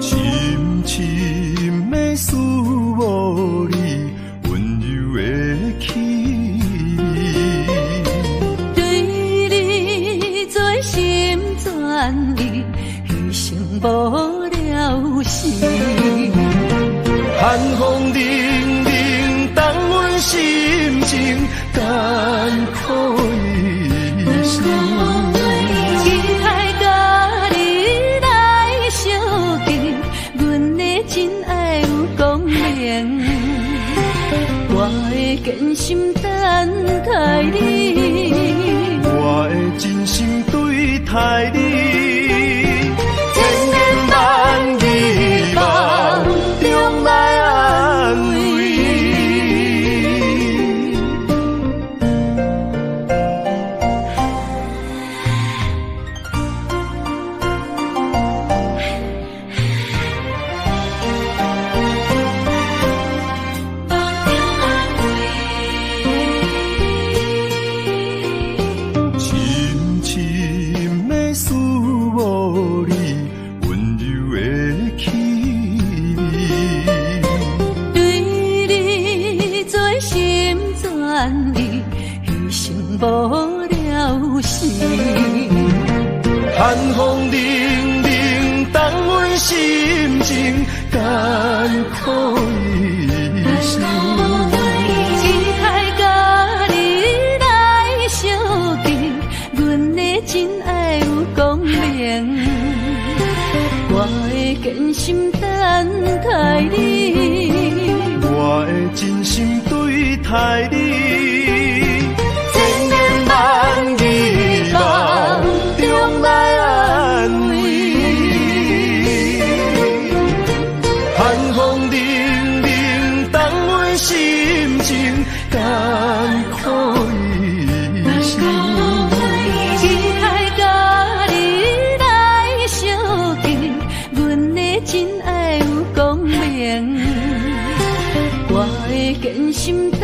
Speaker 4: 深深的思慕你，溫柔的氣味。
Speaker 7: 對你全心全意，犧牲無了時。
Speaker 4: 寒風凛凛，凍阮心情，艱苦一生。
Speaker 7: 期待佮你來相見，阮的真愛有光明。我的堅心等待你，
Speaker 4: 我的真心對待你，千言萬語夢中來安慰。深深的思慕你，溫柔的氣味。
Speaker 7: 對你全心全意，犧牲無了時。
Speaker 4: 寒風凛凛，凍阮心情，艱苦一生。
Speaker 7: 期待佮你來相見，阮的真愛有光明。我的堅心等待你，
Speaker 4: 我的真心對待你，千言萬語夢中來安慰。寒風凛凛，凍阮心情，艱苦一生。
Speaker 7: 期待佮你來相見，阮的真愛有光明。我的堅心等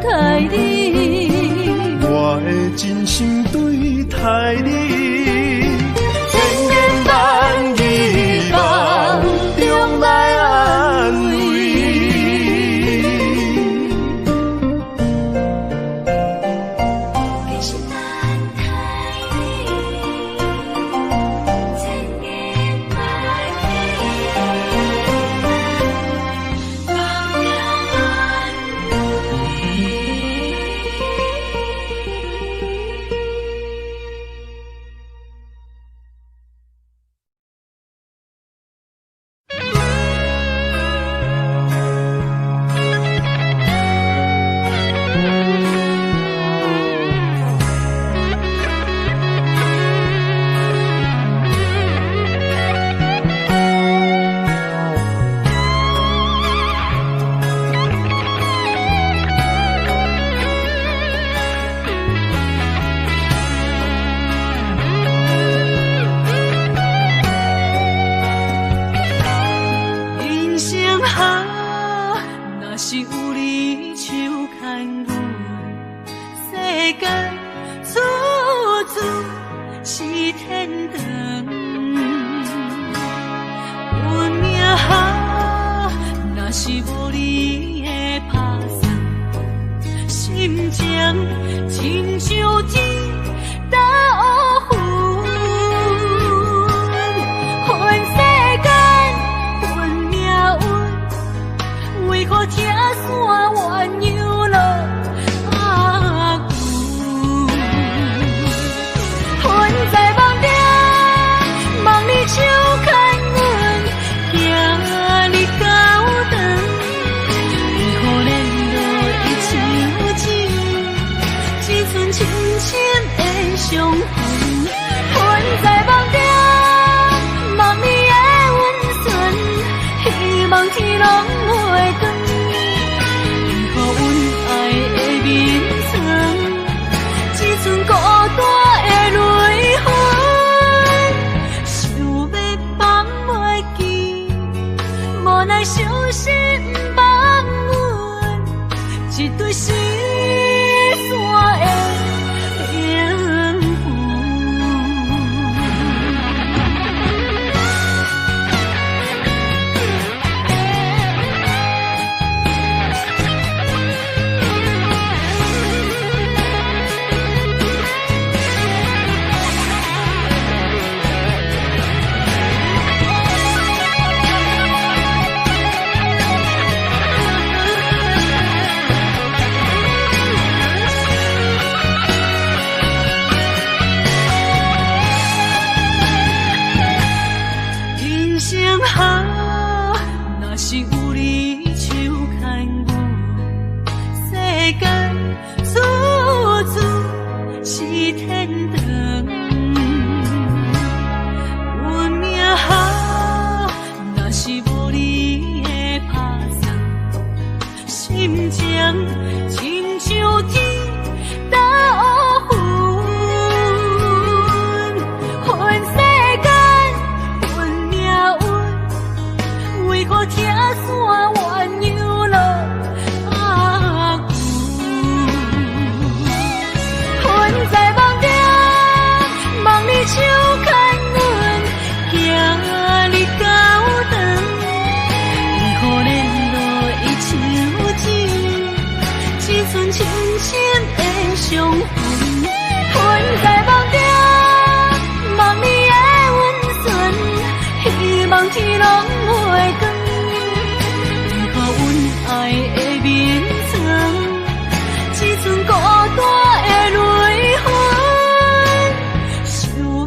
Speaker 7: 待你，
Speaker 4: 我的真心對待你，千言萬語夢中來安慰。
Speaker 5: 堅心等待你，千言萬語夢中安慰。
Speaker 8: 親像天斗雲。恨世間，恨命運，為何拆散鴛鴦落阿久？魂在夢中，望你手牽阮，行入教堂。為何連落一手指，只剩深深的傷痕？魂在夢中，望你的溫存，希望天攏袂斷。為何阮愛的眠床，只剩孤單的淚痕？想欲放袂記，無奈傷心放阮，一對失散的靈魂。人生好，若是有你手牽阮，世間處處是天堂。運命好，若是無你的拍算，心情親像天斗雲。恨世間，恨命運，為何拆散鴛鴦落阿久？魂在夢中，望你手牽阮，行入教堂。為何連落一手指，只剩深深的傷痕？魂在夢中，望你的溫存，希望天攏袂斷。為何阮愛的眠床，只剩孤單的淚痕？想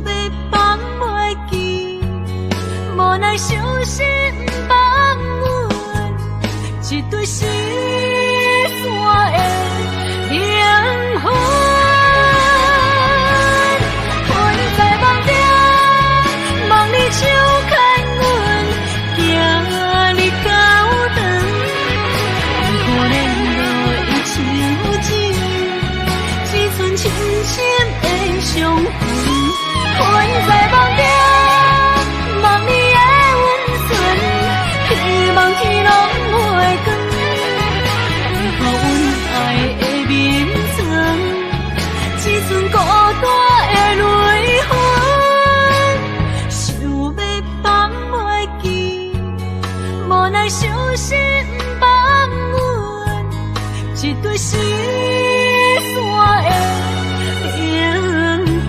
Speaker 8: 欲放袂記，無奈傷心放阮，一對失散的靈魂。魂在夢中，望你手牽阮，行入教堂。為何連落一手指，只剩深深的傷痕？魂在夢中，望你的溫存，希望天攏袂斷。為何阮愛的眠床，只剩孤單的淚痕？想欲放袂記，無奈傷心放阮，一對失散的靈魂。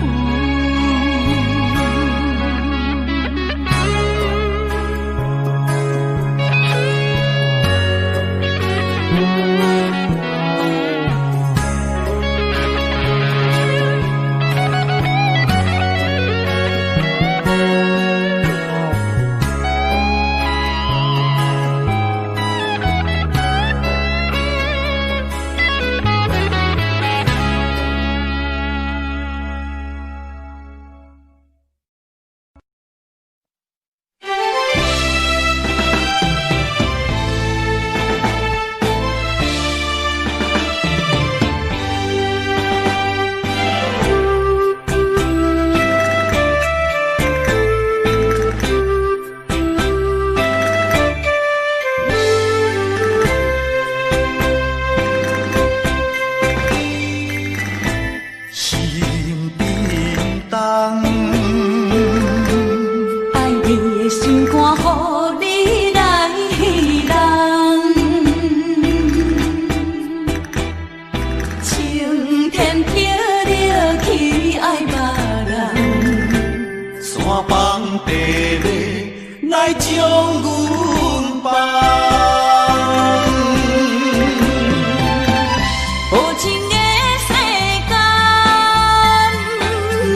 Speaker 4: 阮放。
Speaker 5: 无情的世间，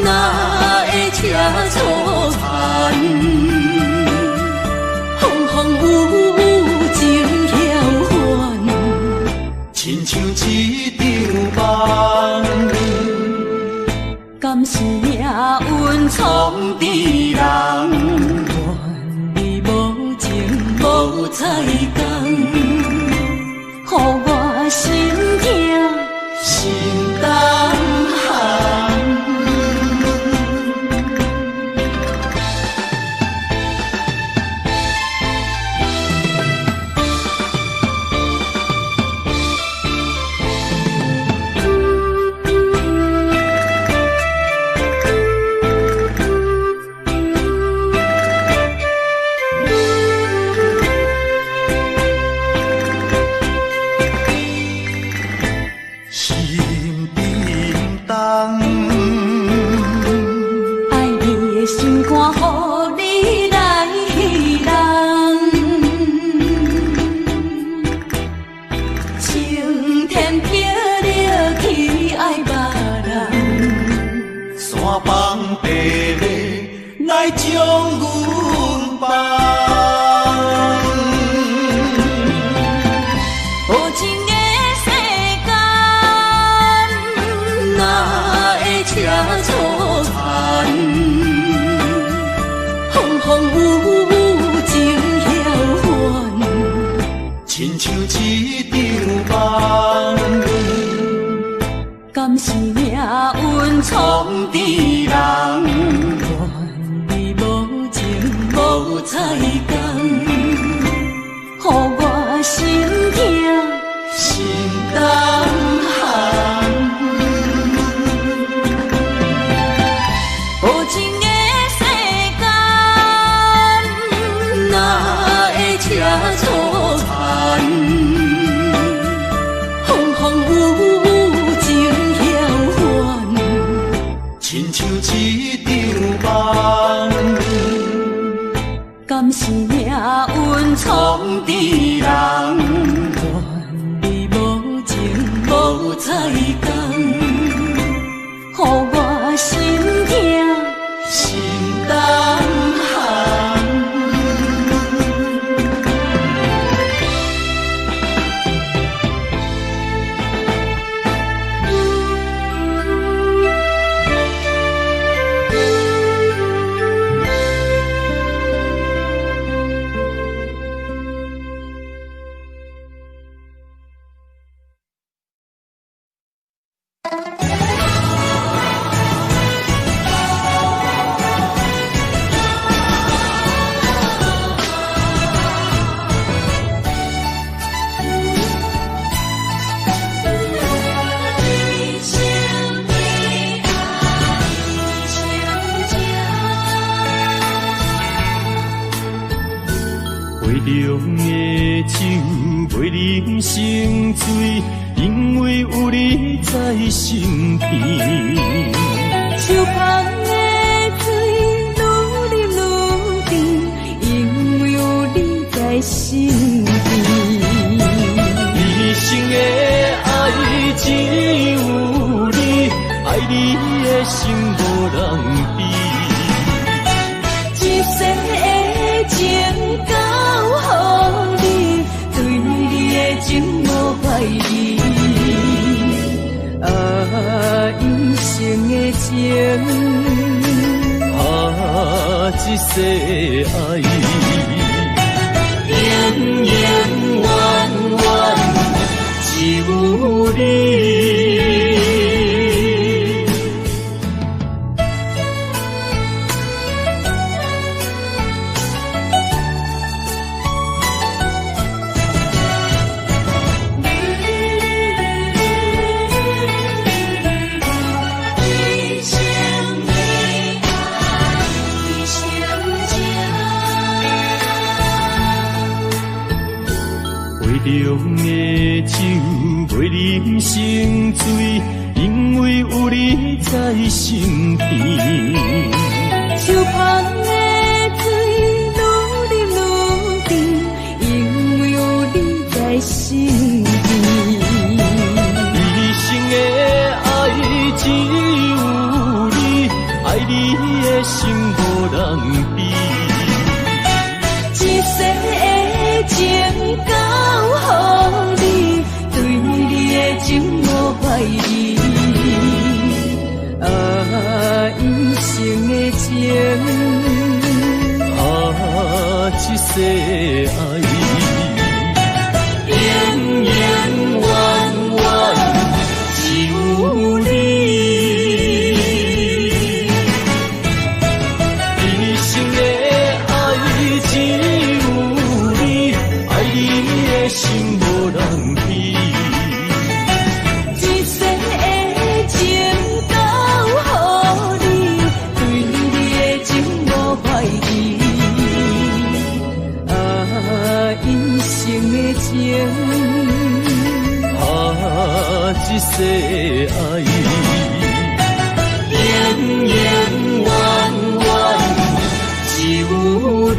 Speaker 5: 哪会这粗残？风风雨雨情晓还，
Speaker 4: 亲像一场梦。
Speaker 5: 敢是命运创治人？愿你无情无彩工，予我心疼
Speaker 4: 心胆寒。心叮当，
Speaker 5: 爱你的心肝，予你来人。青天碧日去爱别人，
Speaker 4: 山放地马来将阮放。
Speaker 5: 无情的世间，哪会这粗残？风风雨雨情晓还，
Speaker 4: 亲像一场梦。
Speaker 5: 敢是命运创
Speaker 4: 治人，
Speaker 5: 愿你无情无彩工，予我心疼
Speaker 4: 心胆寒。
Speaker 5: 无情的世间，哪会这粗残？风风雨雨情晓还，
Speaker 4: 亲像一场梦。
Speaker 5: 敢是命运创
Speaker 4: 治人，
Speaker 5: 愿你无情无彩工，予我心疼
Speaker 4: 心胆寒。
Speaker 5: 一生的爱，一生情。
Speaker 6: 杯中的酒袂啉成醉，因为有你在身边。
Speaker 5: 树旁的水愈啉愈甜，因为有你在身边。
Speaker 6: 一生的爱只有你，爱你的心无人比。
Speaker 5: 一世的情交予你，对你的情无怀疑。啊，一生的情，
Speaker 6: 啊，一世的爱，永永远远只有你。
Speaker 5: 一生的爱，一生情。
Speaker 6: 杯中的酒袂啉成醉，因为有你在身边。
Speaker 5: 树旁的水愈啉愈甜，
Speaker 8: 身边。
Speaker 6: 一生的爱只有你，爱你的心无人比。
Speaker 8: 一世的情交予你，对你的情无怀疑。啊，一生的情，
Speaker 6: 啊，这世爱，永永远远只有你。一生的爱只有你，爱你的心无人比。
Speaker 8: 一世的情交予你，对你的情无怀疑。啊，一生的情，
Speaker 6: 啊，这世爱，永永远远只有你。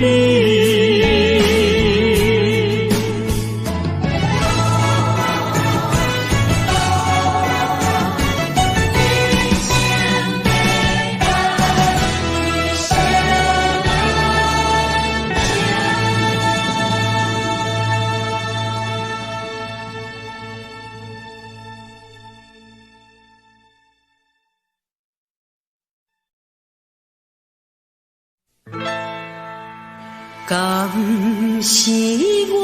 Speaker 8: 敢是我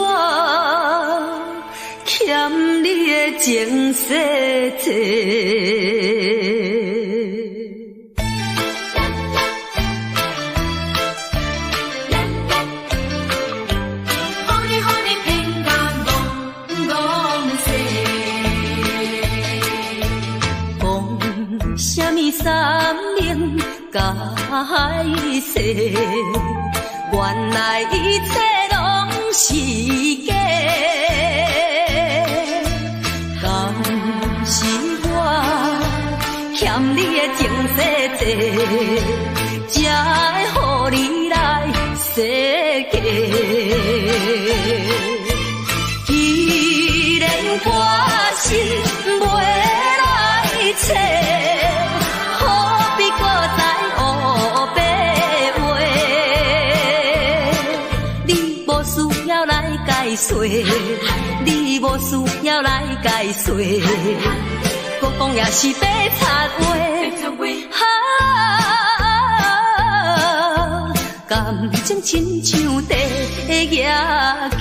Speaker 8: 欠你的情世债？讲啥物山盟甲海誓？原来一切拢是假，敢是我欠你的情世债，才会予你来设计。既然我心袂来找，何必搁再乌白话？你无需要来解释，你无需要来解释，阁讲也是白贼话。啊，感情亲像地压价。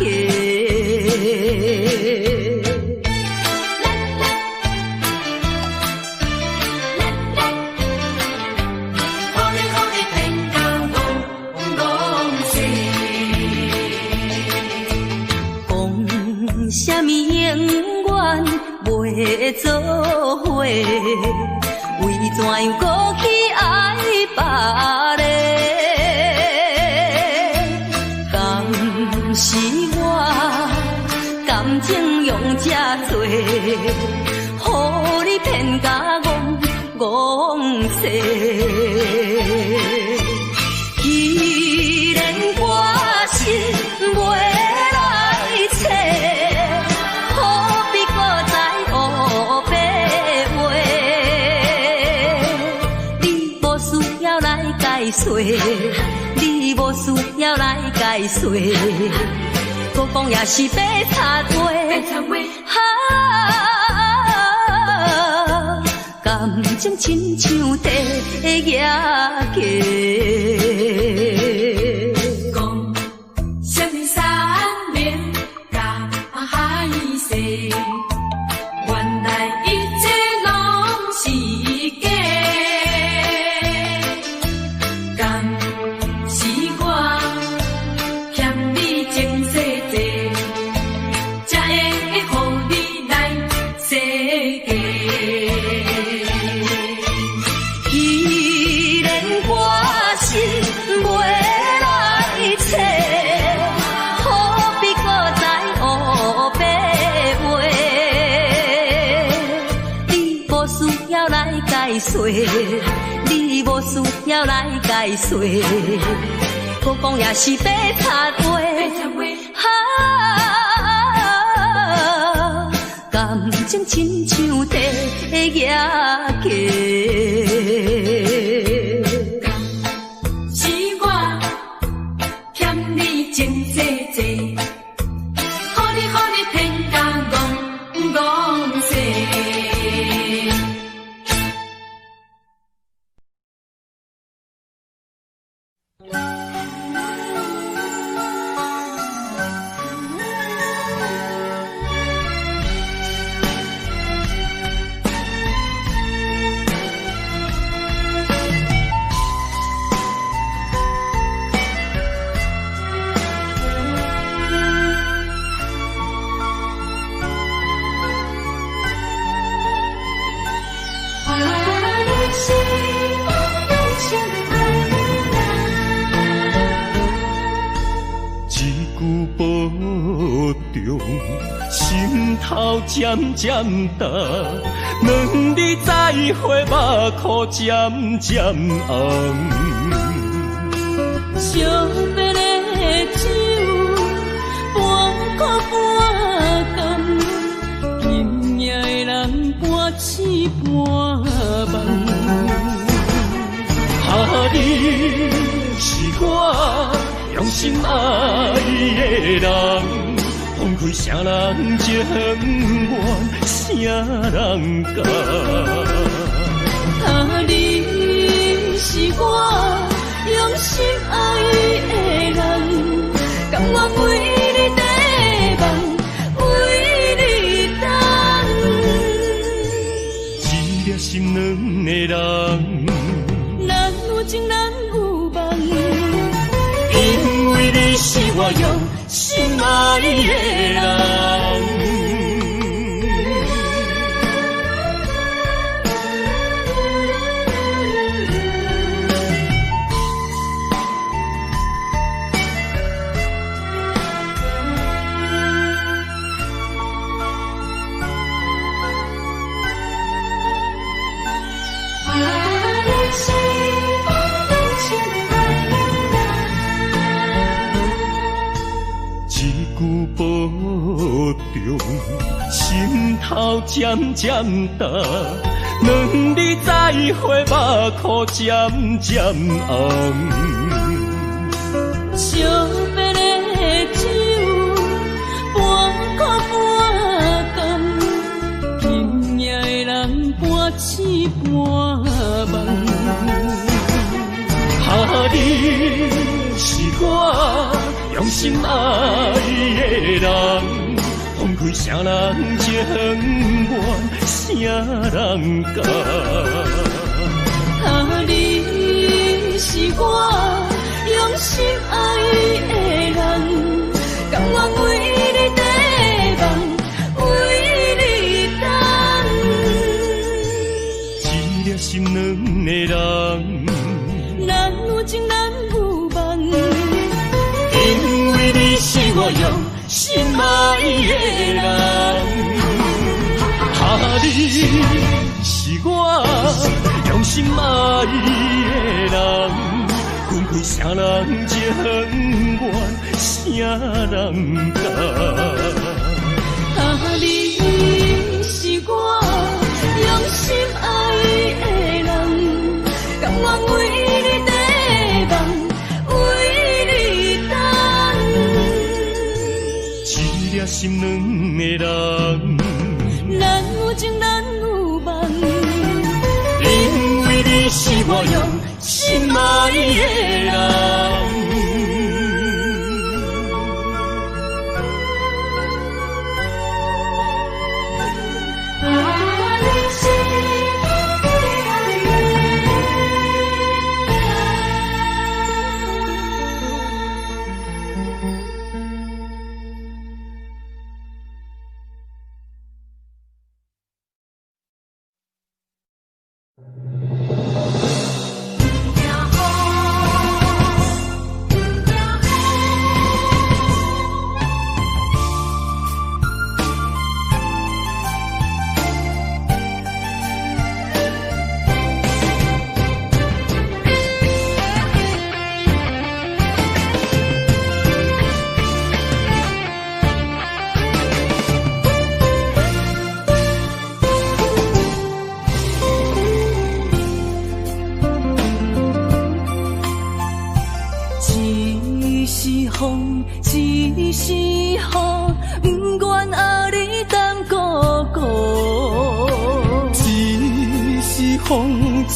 Speaker 8: 讲啥物永远袂做伙，为怎样阁去爱别个？敢是我感情用这多，予你骗甲戆戆说。既然我心袂来找，何必搁再乌白话？你无需要来解释，你无需要来解释，阁讲也是白贼话。啊，感情亲像地压价。
Speaker 9: 讲啥物山盟甲海誓，原来一切拢是假。敢是我欠你情世债，才会予你来设计。
Speaker 8: 既然我心袂来找，何必搁再乌白话？你无需要来解释，你无需要来解释，阁讲也是白贼话。啊，
Speaker 5: 心親像地夯架。
Speaker 9: 是我欠你情济济，予你予你骗甲戆戆势。
Speaker 6: 心头渐渐重，两日再会，目眶渐渐红。
Speaker 8: 惜别的酒，半苦半甘，今夜的人半醒半梦。
Speaker 6: 啊，你是我用心爱的人。放开谁人情愿，谁人甘？
Speaker 8: 啊，你是我用心爱的人，甘愿为你缀梦，为你等。
Speaker 6: 一粒心软的人，
Speaker 8: 咱有情咱有梦，
Speaker 6: 因为你是我用心爱的人。保重，心头渐渐重，两日再会，目眶渐渐红。
Speaker 8: 惜别的酒，半苦半甘，今夜的人半醒半梦。
Speaker 6: 啊，你是我用心爱的人，放开谁人情愿，谁人甘？
Speaker 8: 啊，你是我用心爱的人，甘愿为你缀梦，为你等。
Speaker 6: 一粒心软的人，
Speaker 8: 咱有情咱有梦。
Speaker 6: 因为你是我用心爱的人，啊，你是我用心爱的人，分开谁人情愿，谁人甘？
Speaker 8: 啊，你是我用心爱的人，甘愿为你缀梦，为你等。
Speaker 6: 一粒心软的人，
Speaker 8: 咱有情咱有梦，
Speaker 6: 因为你是我用心爱的人。
Speaker 5: 听
Speaker 6: 風，一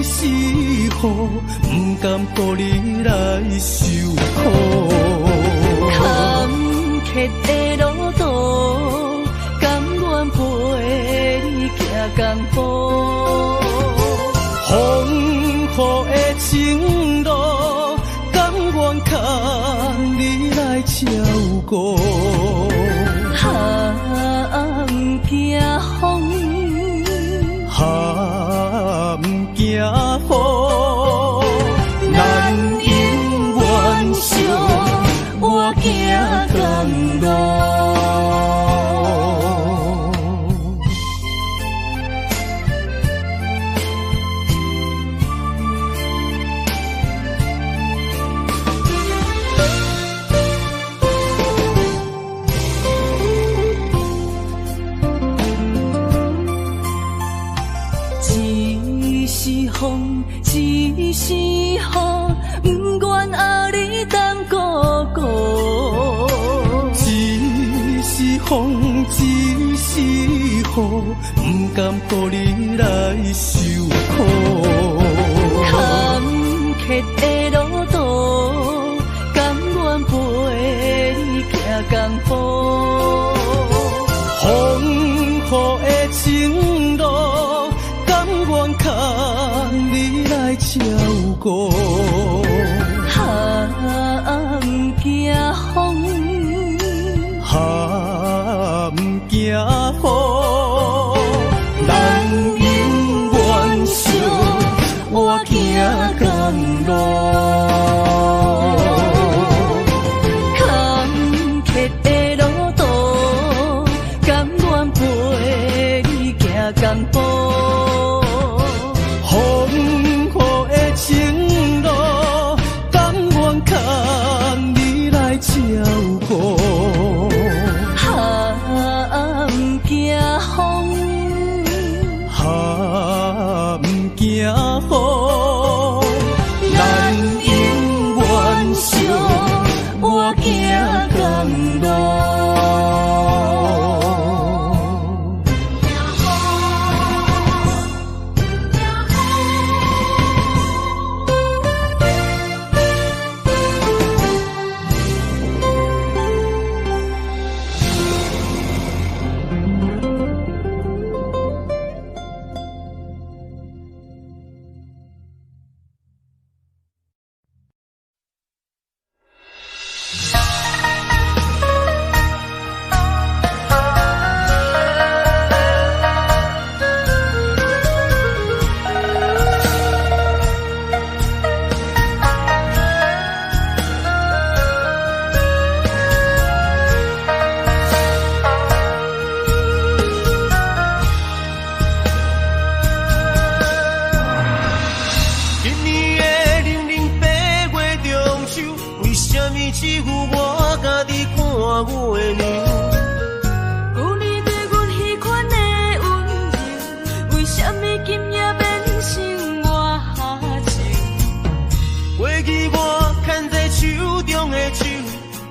Speaker 6: 絲雨，毋甘予你來受苦。
Speaker 5: 坎坷的路途，甘願陪你行共步。
Speaker 6: 風雨的情路，甘願牽你來照顧。
Speaker 5: 啊，毋驚風，
Speaker 6: 啊，毋驚雨，咱永遠相伴行同路。
Speaker 5: 一時風，一時雨，毋願予你等孤孤。
Speaker 6: 一時風，一時雨，毋甘予你來受苦。
Speaker 5: 坎坷的路途，甘願陪你行同步。
Speaker 6: 風雨的情路，甘願牽你來照顧。
Speaker 5: 啊，毋驚風，
Speaker 6: 啊，毋驚雨，咱永遠相伴行同路。
Speaker 5: 坎坷的路途，甘願陪你行同步。
Speaker 6: 風雨的情路，甘願牽你來照顧。
Speaker 5: 啊，毋驚風，
Speaker 6: 啊，毋驚雨，咱永遠相伴行同路。
Speaker 10: 今年的零零八月中秋，為什麼只有我家己看月娘？
Speaker 9: 舊年對阮彼款的溫柔，為什麼今夜變成我愁？
Speaker 10: 過去我牽在手中的手，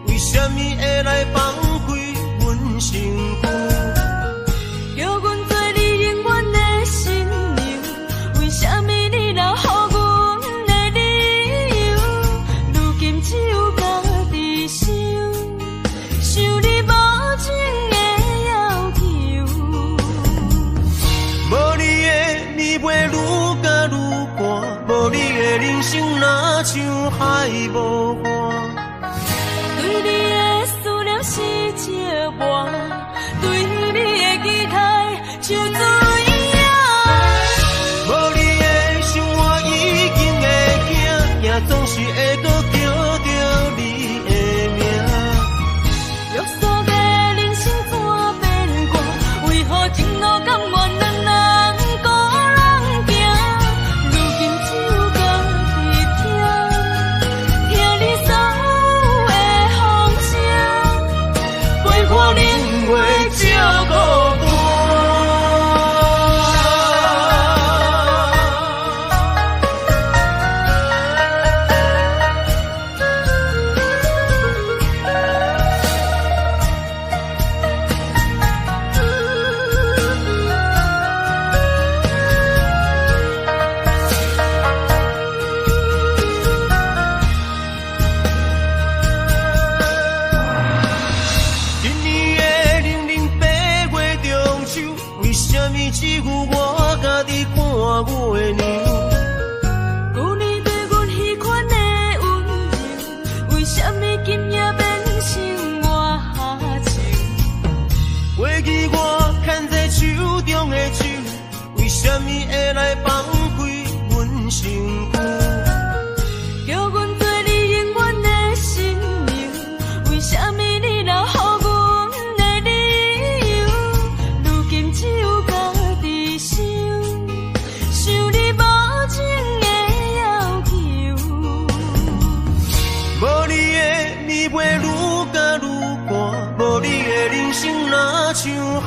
Speaker 10: 為什麼會來放開阮身軀？
Speaker 9: 叫阮做你永遠的新娘，為什麼你留予阮的理由？如今只有家己想，想你無情的要求。
Speaker 10: 無你的暝袂愈加愈寒，無你的人生若像海無岸。
Speaker 9: 對你的思念是折磨，對你的期待像水影。
Speaker 10: 無你的生活已經會驚，驚總是會閣叫著你的名。
Speaker 9: 約束的人生怎變卦？為何情路甘願兩人孤人行？如今只有家己聽，聽你所有的風聲，
Speaker 10: 陪伴恁月照孤單。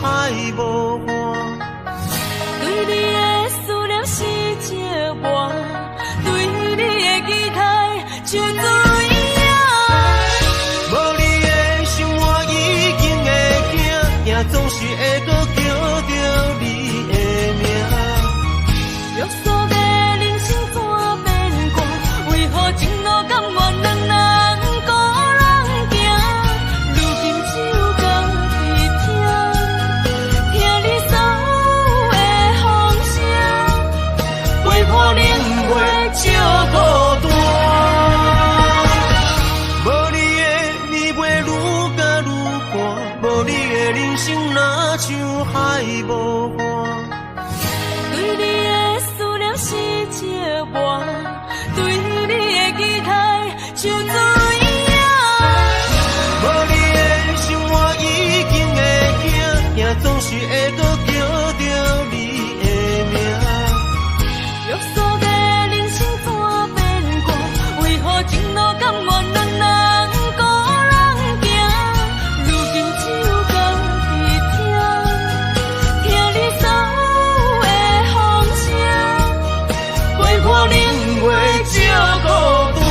Speaker 10: 海無岸。
Speaker 9: 對你的思念是折磨，對你的期待像水影。
Speaker 10: 無你的生活已經會驚，驚總是會閣叫著你的名。
Speaker 9: 約束的人生怎變卦？為何情路甘願兩人孤人行？如今只有家己聽，聽你所有的風聲，
Speaker 10: 陪伴冷月照孤單。無你的年月愈加愈寒，無你的人生若像海無岸。
Speaker 9: 對你的思念是折磨，對你的期待像水影。
Speaker 10: 無你的生活已經會驚，驚總是會閣叫著你的名。
Speaker 9: 約束的人生怎變卦？為何情路甘願兩人孤人行？如今只有家己聽，聽你所有的風聲，
Speaker 10: 陪伴冷月照孤單。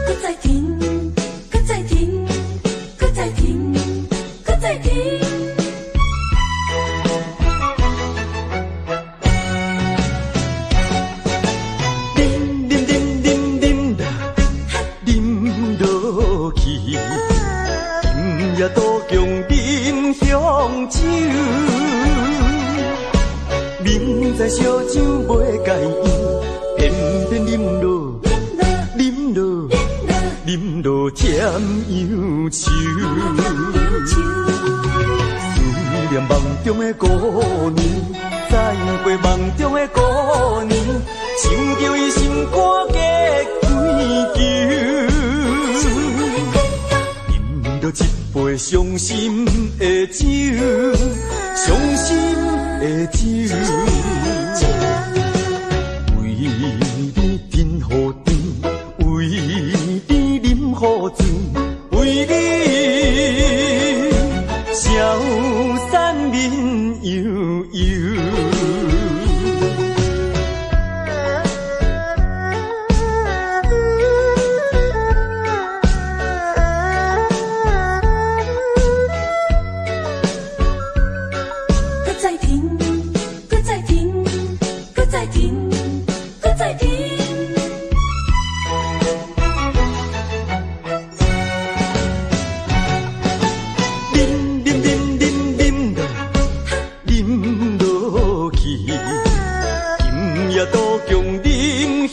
Speaker 5: 閣再停，閣再停，閣再停，閣再停。
Speaker 4: 啉啉啉啉啉啦，啉落去，今夜渡江饮香酒。明知燒酒袂共伊，偏偏啉落，啉落，啉落甜又愁。思念夢中的姑娘，再會夢中的姑娘，想著伊心肝結幾球。飲著一杯傷心的酒，傷心的酒。為你吞予甜，為你飲予醉，為你消散面悠悠。
Speaker 5: 閣再停，閣再停，閣再停，閣再停。
Speaker 4: 啉啉啉啉啉啦，啉落去，今夜渡江饮香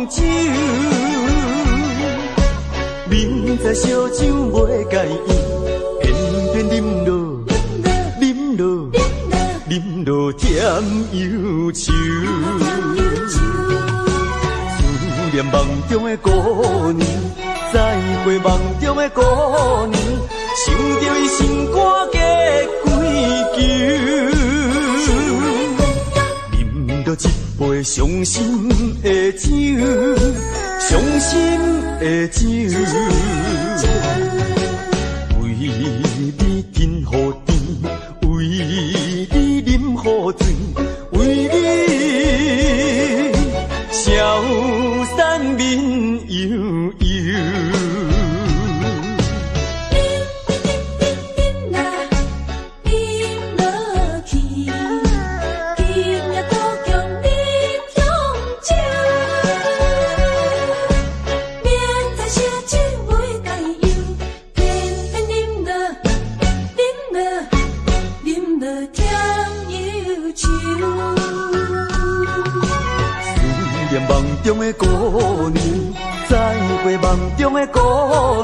Speaker 4: 酒。明知燒酒袂共伊，偏偏啉落，啉落，啉落甜又愁。思念夢中的姑娘，再會夢中的姑娘，想著伊心肝結幾球。飲著一杯傷心的酒，傷心的酒。為你吞予甜，為你飲予醉，為你消散面悠悠。
Speaker 5: 啉啦，啉落去，今夜渡江饮香酒。明知燒酒袂共伊，偏偏啉落，啉落，
Speaker 4: 中的姑娘，再會夢中的姑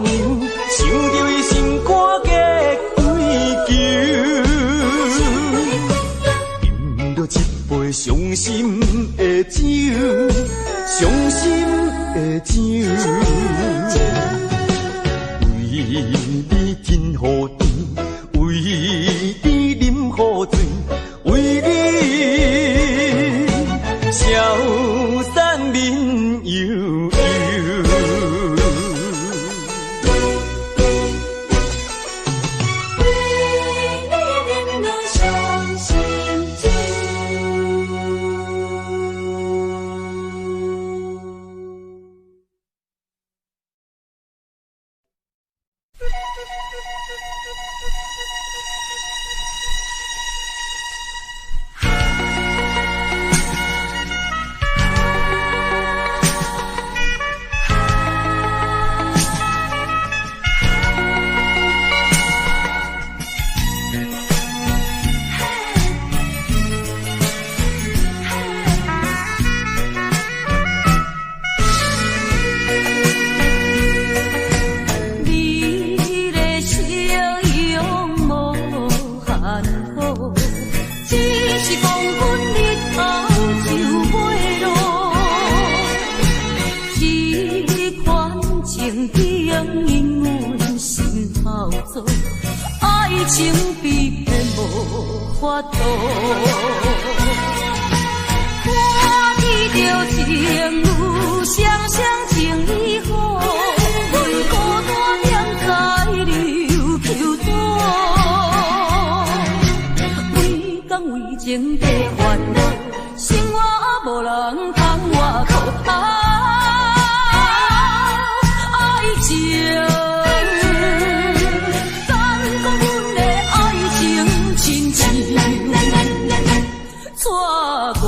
Speaker 4: 娘，想著伊心肝激幾球，饮著一杯傷心的酒，傷心的酒，為你真予甜，為你啉予醉，為你消散面悠悠。
Speaker 5: 為你饮落傷心酒。美麗笑容無限好，只是講阮日後就袂落。這款情景因阮心頭做，愛情被騙無法度。看見著情有雙雙情意好，阮孤單踮在琉球島，規工為情在煩惱，生活無人通倚靠。啊，愛情，敢講阮的愛情親像纸糊。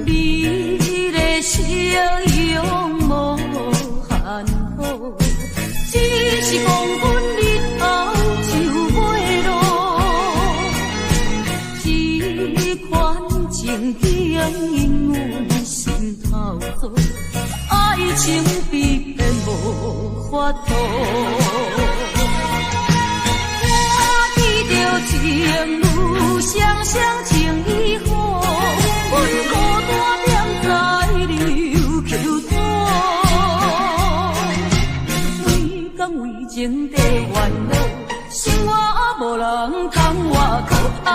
Speaker 5: 美麗笑容無限好，只是講阮日後就袂落。這款情景因阮心頭做，愛情被騙無法度。看見著情有雙雙情意好，阮孤單踮在琉球島，規工為情在煩惱，生活無人通倚靠。啊，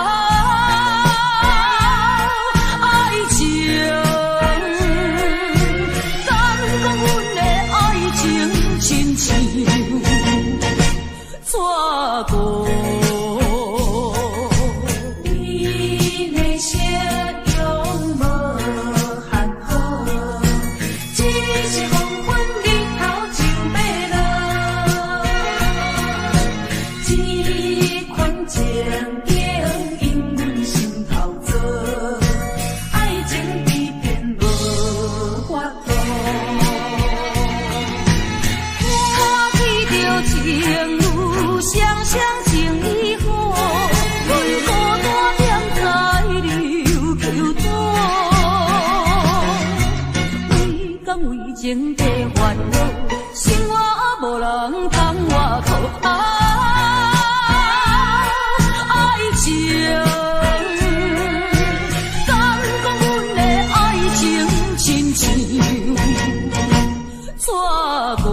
Speaker 5: 愛情，敢講阮的愛情親像纸糊。美麗笑容無限好，只是黃昏日頭就欲落。這款情景因阮心頭做，愛情被騙無法度。看見著情有雙雙情意好，阮孤單踮在琉球島，規工為情在煩惱，生活無人通倚靠。啊，愛情，敢講阮的愛情親像纸糊。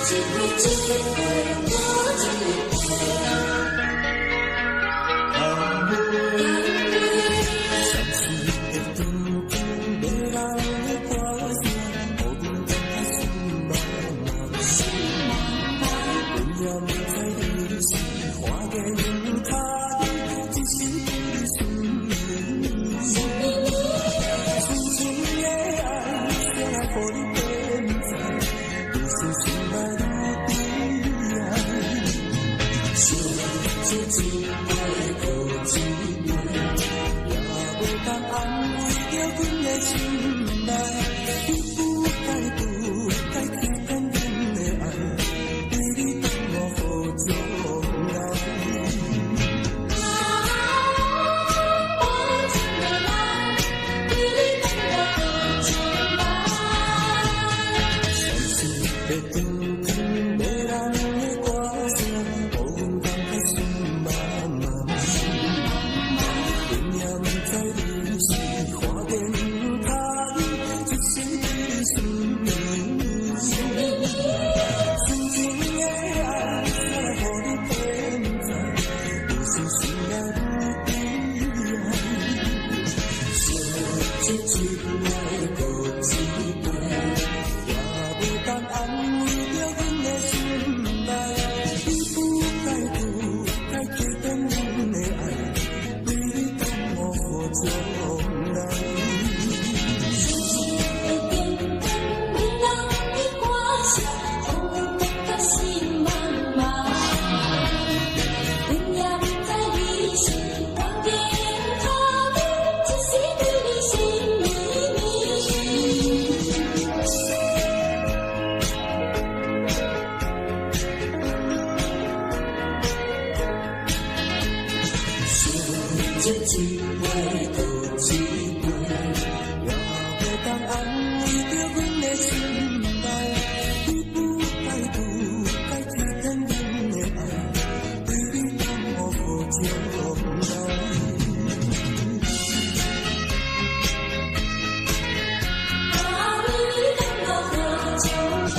Speaker 5: 一杯，一杯，搁一杯。
Speaker 6: 干杯！相思的长江，迷人的歌声，予阮感觉心茫茫。阮也毋知你是看见脚一时对你心绵绵。深情的爱，谁来予你变知？人生心内愈悲哀。烧酒一杯，搁一杯，也无通安慰著阮的心内。你不该不该欺骗阮的爱，对你耽误好将来。
Speaker 5: 无情的人，对你耽误好将来。
Speaker 6: 相思的长江，迷人的歌声，予阮感觉心茫茫。阮也毋知你是看见脚一时对你心绵绵。深情的爱，谁来予你变知？人生心内愈悲哀。烧酒一杯，搁一杯，也无通安慰著阮的心内。你不该不该欺骗阮的爱，对你耽误好将来。
Speaker 5: 的长江，迷人的歌声，予阮感觉心茫茫。阮也毋知你是看见脚步，一时对你心绵绵。
Speaker 6: 烧酒一杯，搁一杯，也无通安慰著阮的心内。你不该不该欺骗阮的爱，对你耽误好将来。
Speaker 5: 为你耽误好将来。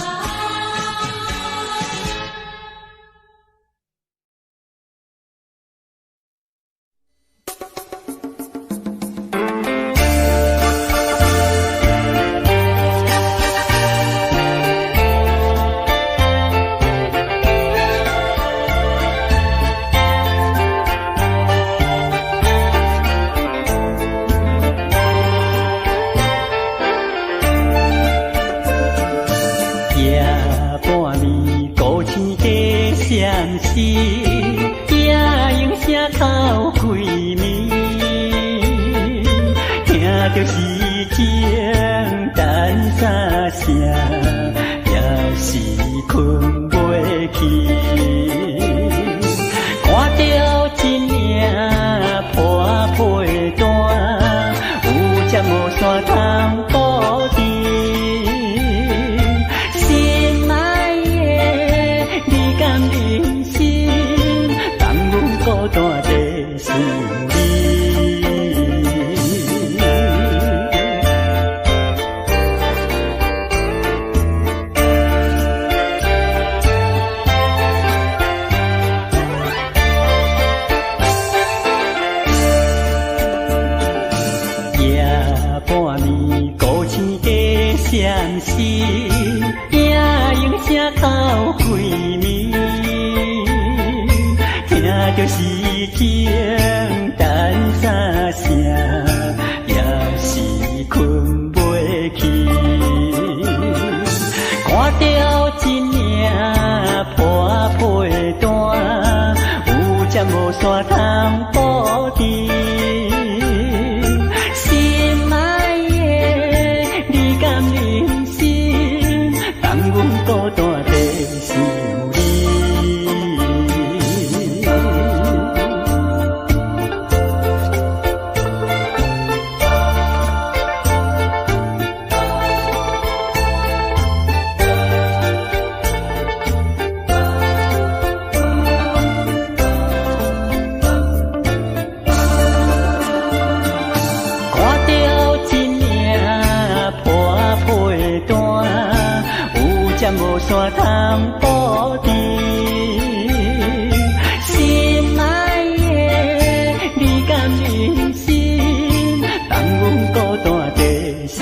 Speaker 3: 夜半暝，孤星在闪烁，夜莺声哭开暝，听著诗情等三声，也是睏袂去。看著一领破被单，有只无线通布置。心爱的，你敢忍心，放阮孤单在想你？夜半暝，孤星在闪烁，夜莺声哭开暝，听著诗情等三声，也是睏袂去。看著一领破被单，有针无线通布置。心爱的，你敢忍心，放阮孤单在想你？
Speaker 11: 山通保持。心愛的，你敢忍心放阮孤單在想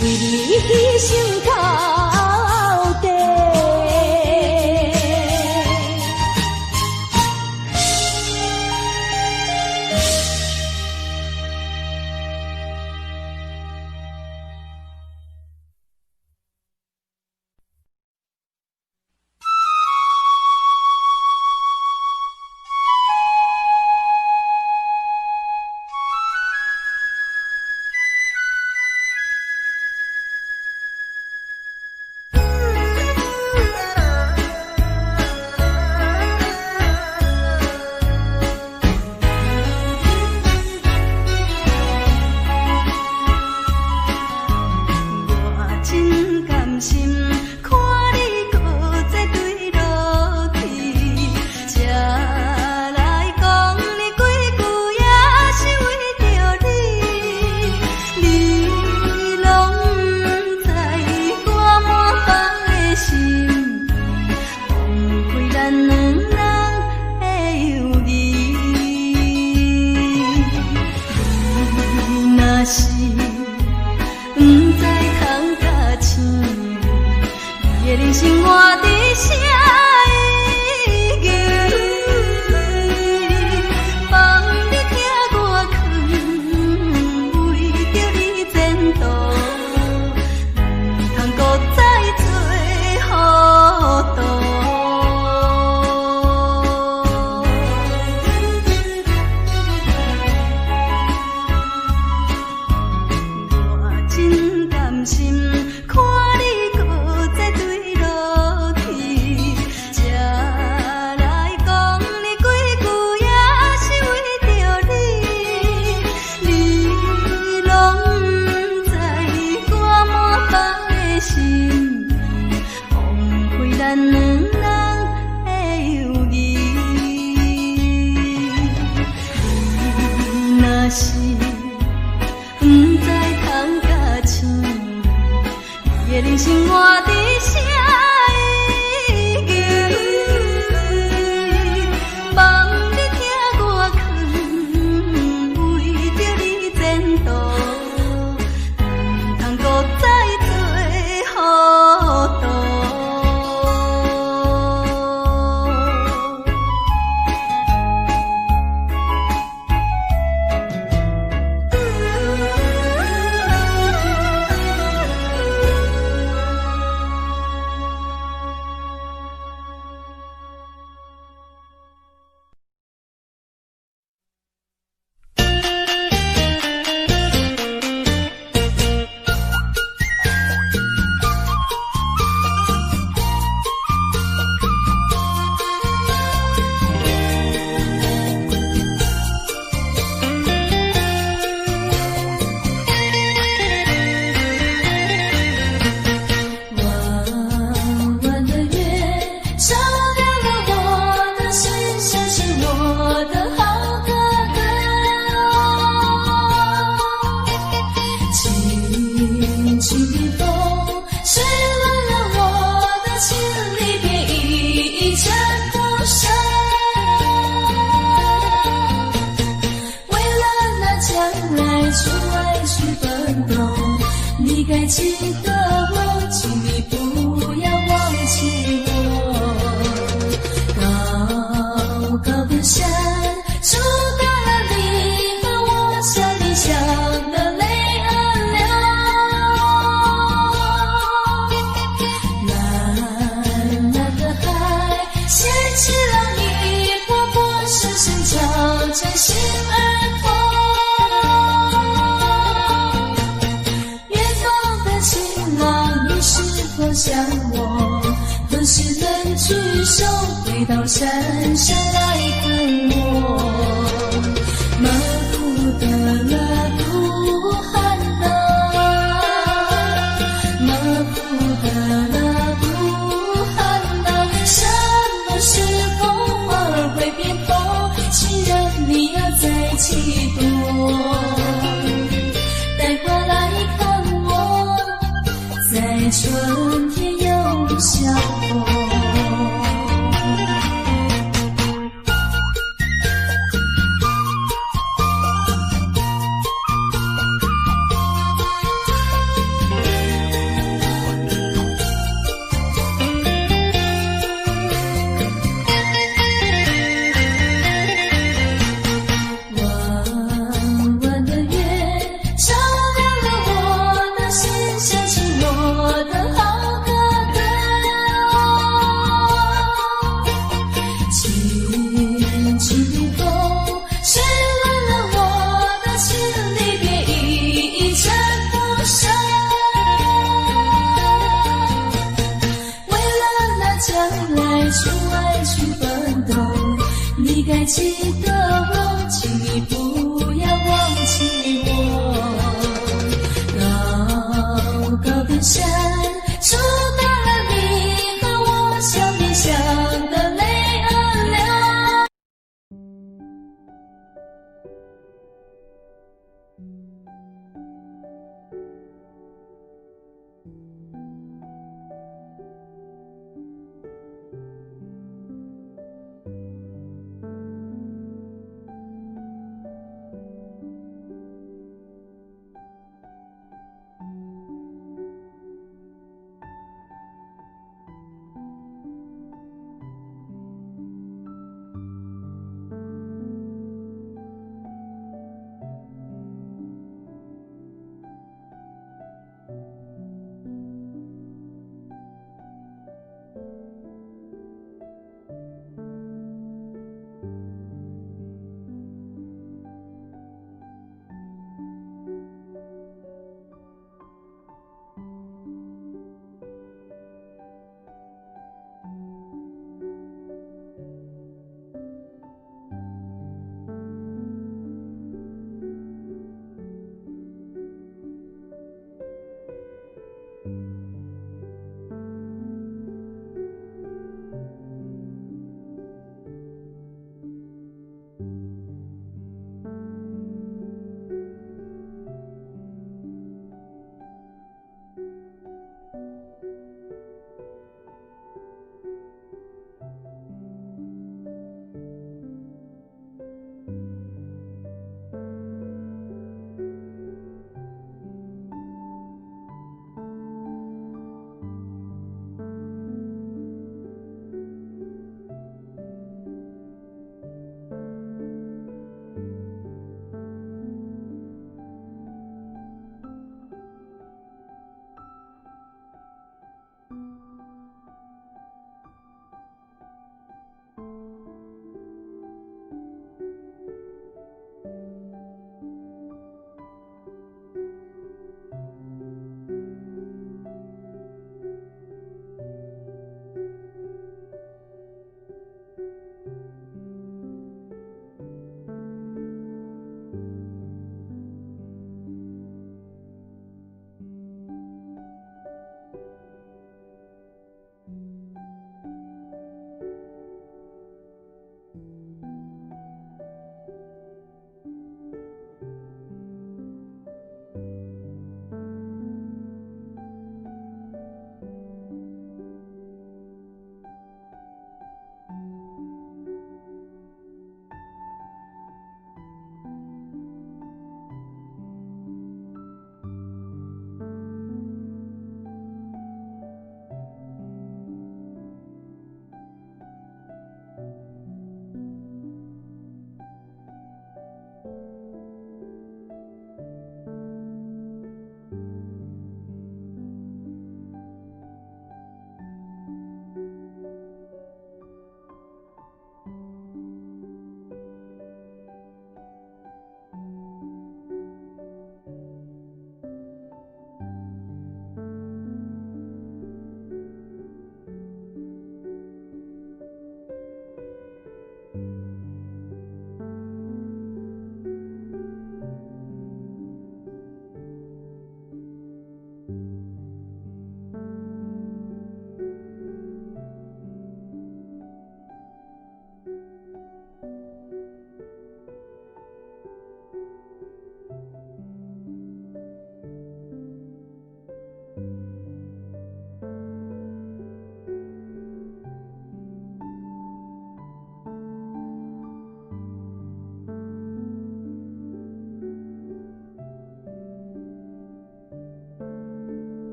Speaker 11: 你？
Speaker 9: 通阁再做予的人生活伫啥意义？梦你听我囥，为著你前途，毋通阁再做糊涂。弯弯的月，照亮了我的心，相信我的好哥哥。轻轻的风，吹乱了我的情，离别依依真不舍。为了那将来去爱去奋斗，你该记得我，请你不要忘记我。高高的山，阻挡了你和我想你想的泪儿流。蓝蓝的海，掀起了你波波声声叫真心儿痛。远方的情郎，你是否想我？何时能聚首，回到山上来看我？马古德拉杜汉娜，马古德拉杜汉娜，什么时候花儿会变红？情人你要再几朵？带花来看我，在春天又相逢。弯弯的月，照亮了我的心，想起我的好哥哥。轻轻的风，吹乱了我的情，离别依依真不舍。为了那将来去爱去奋斗，你该记得我，请你不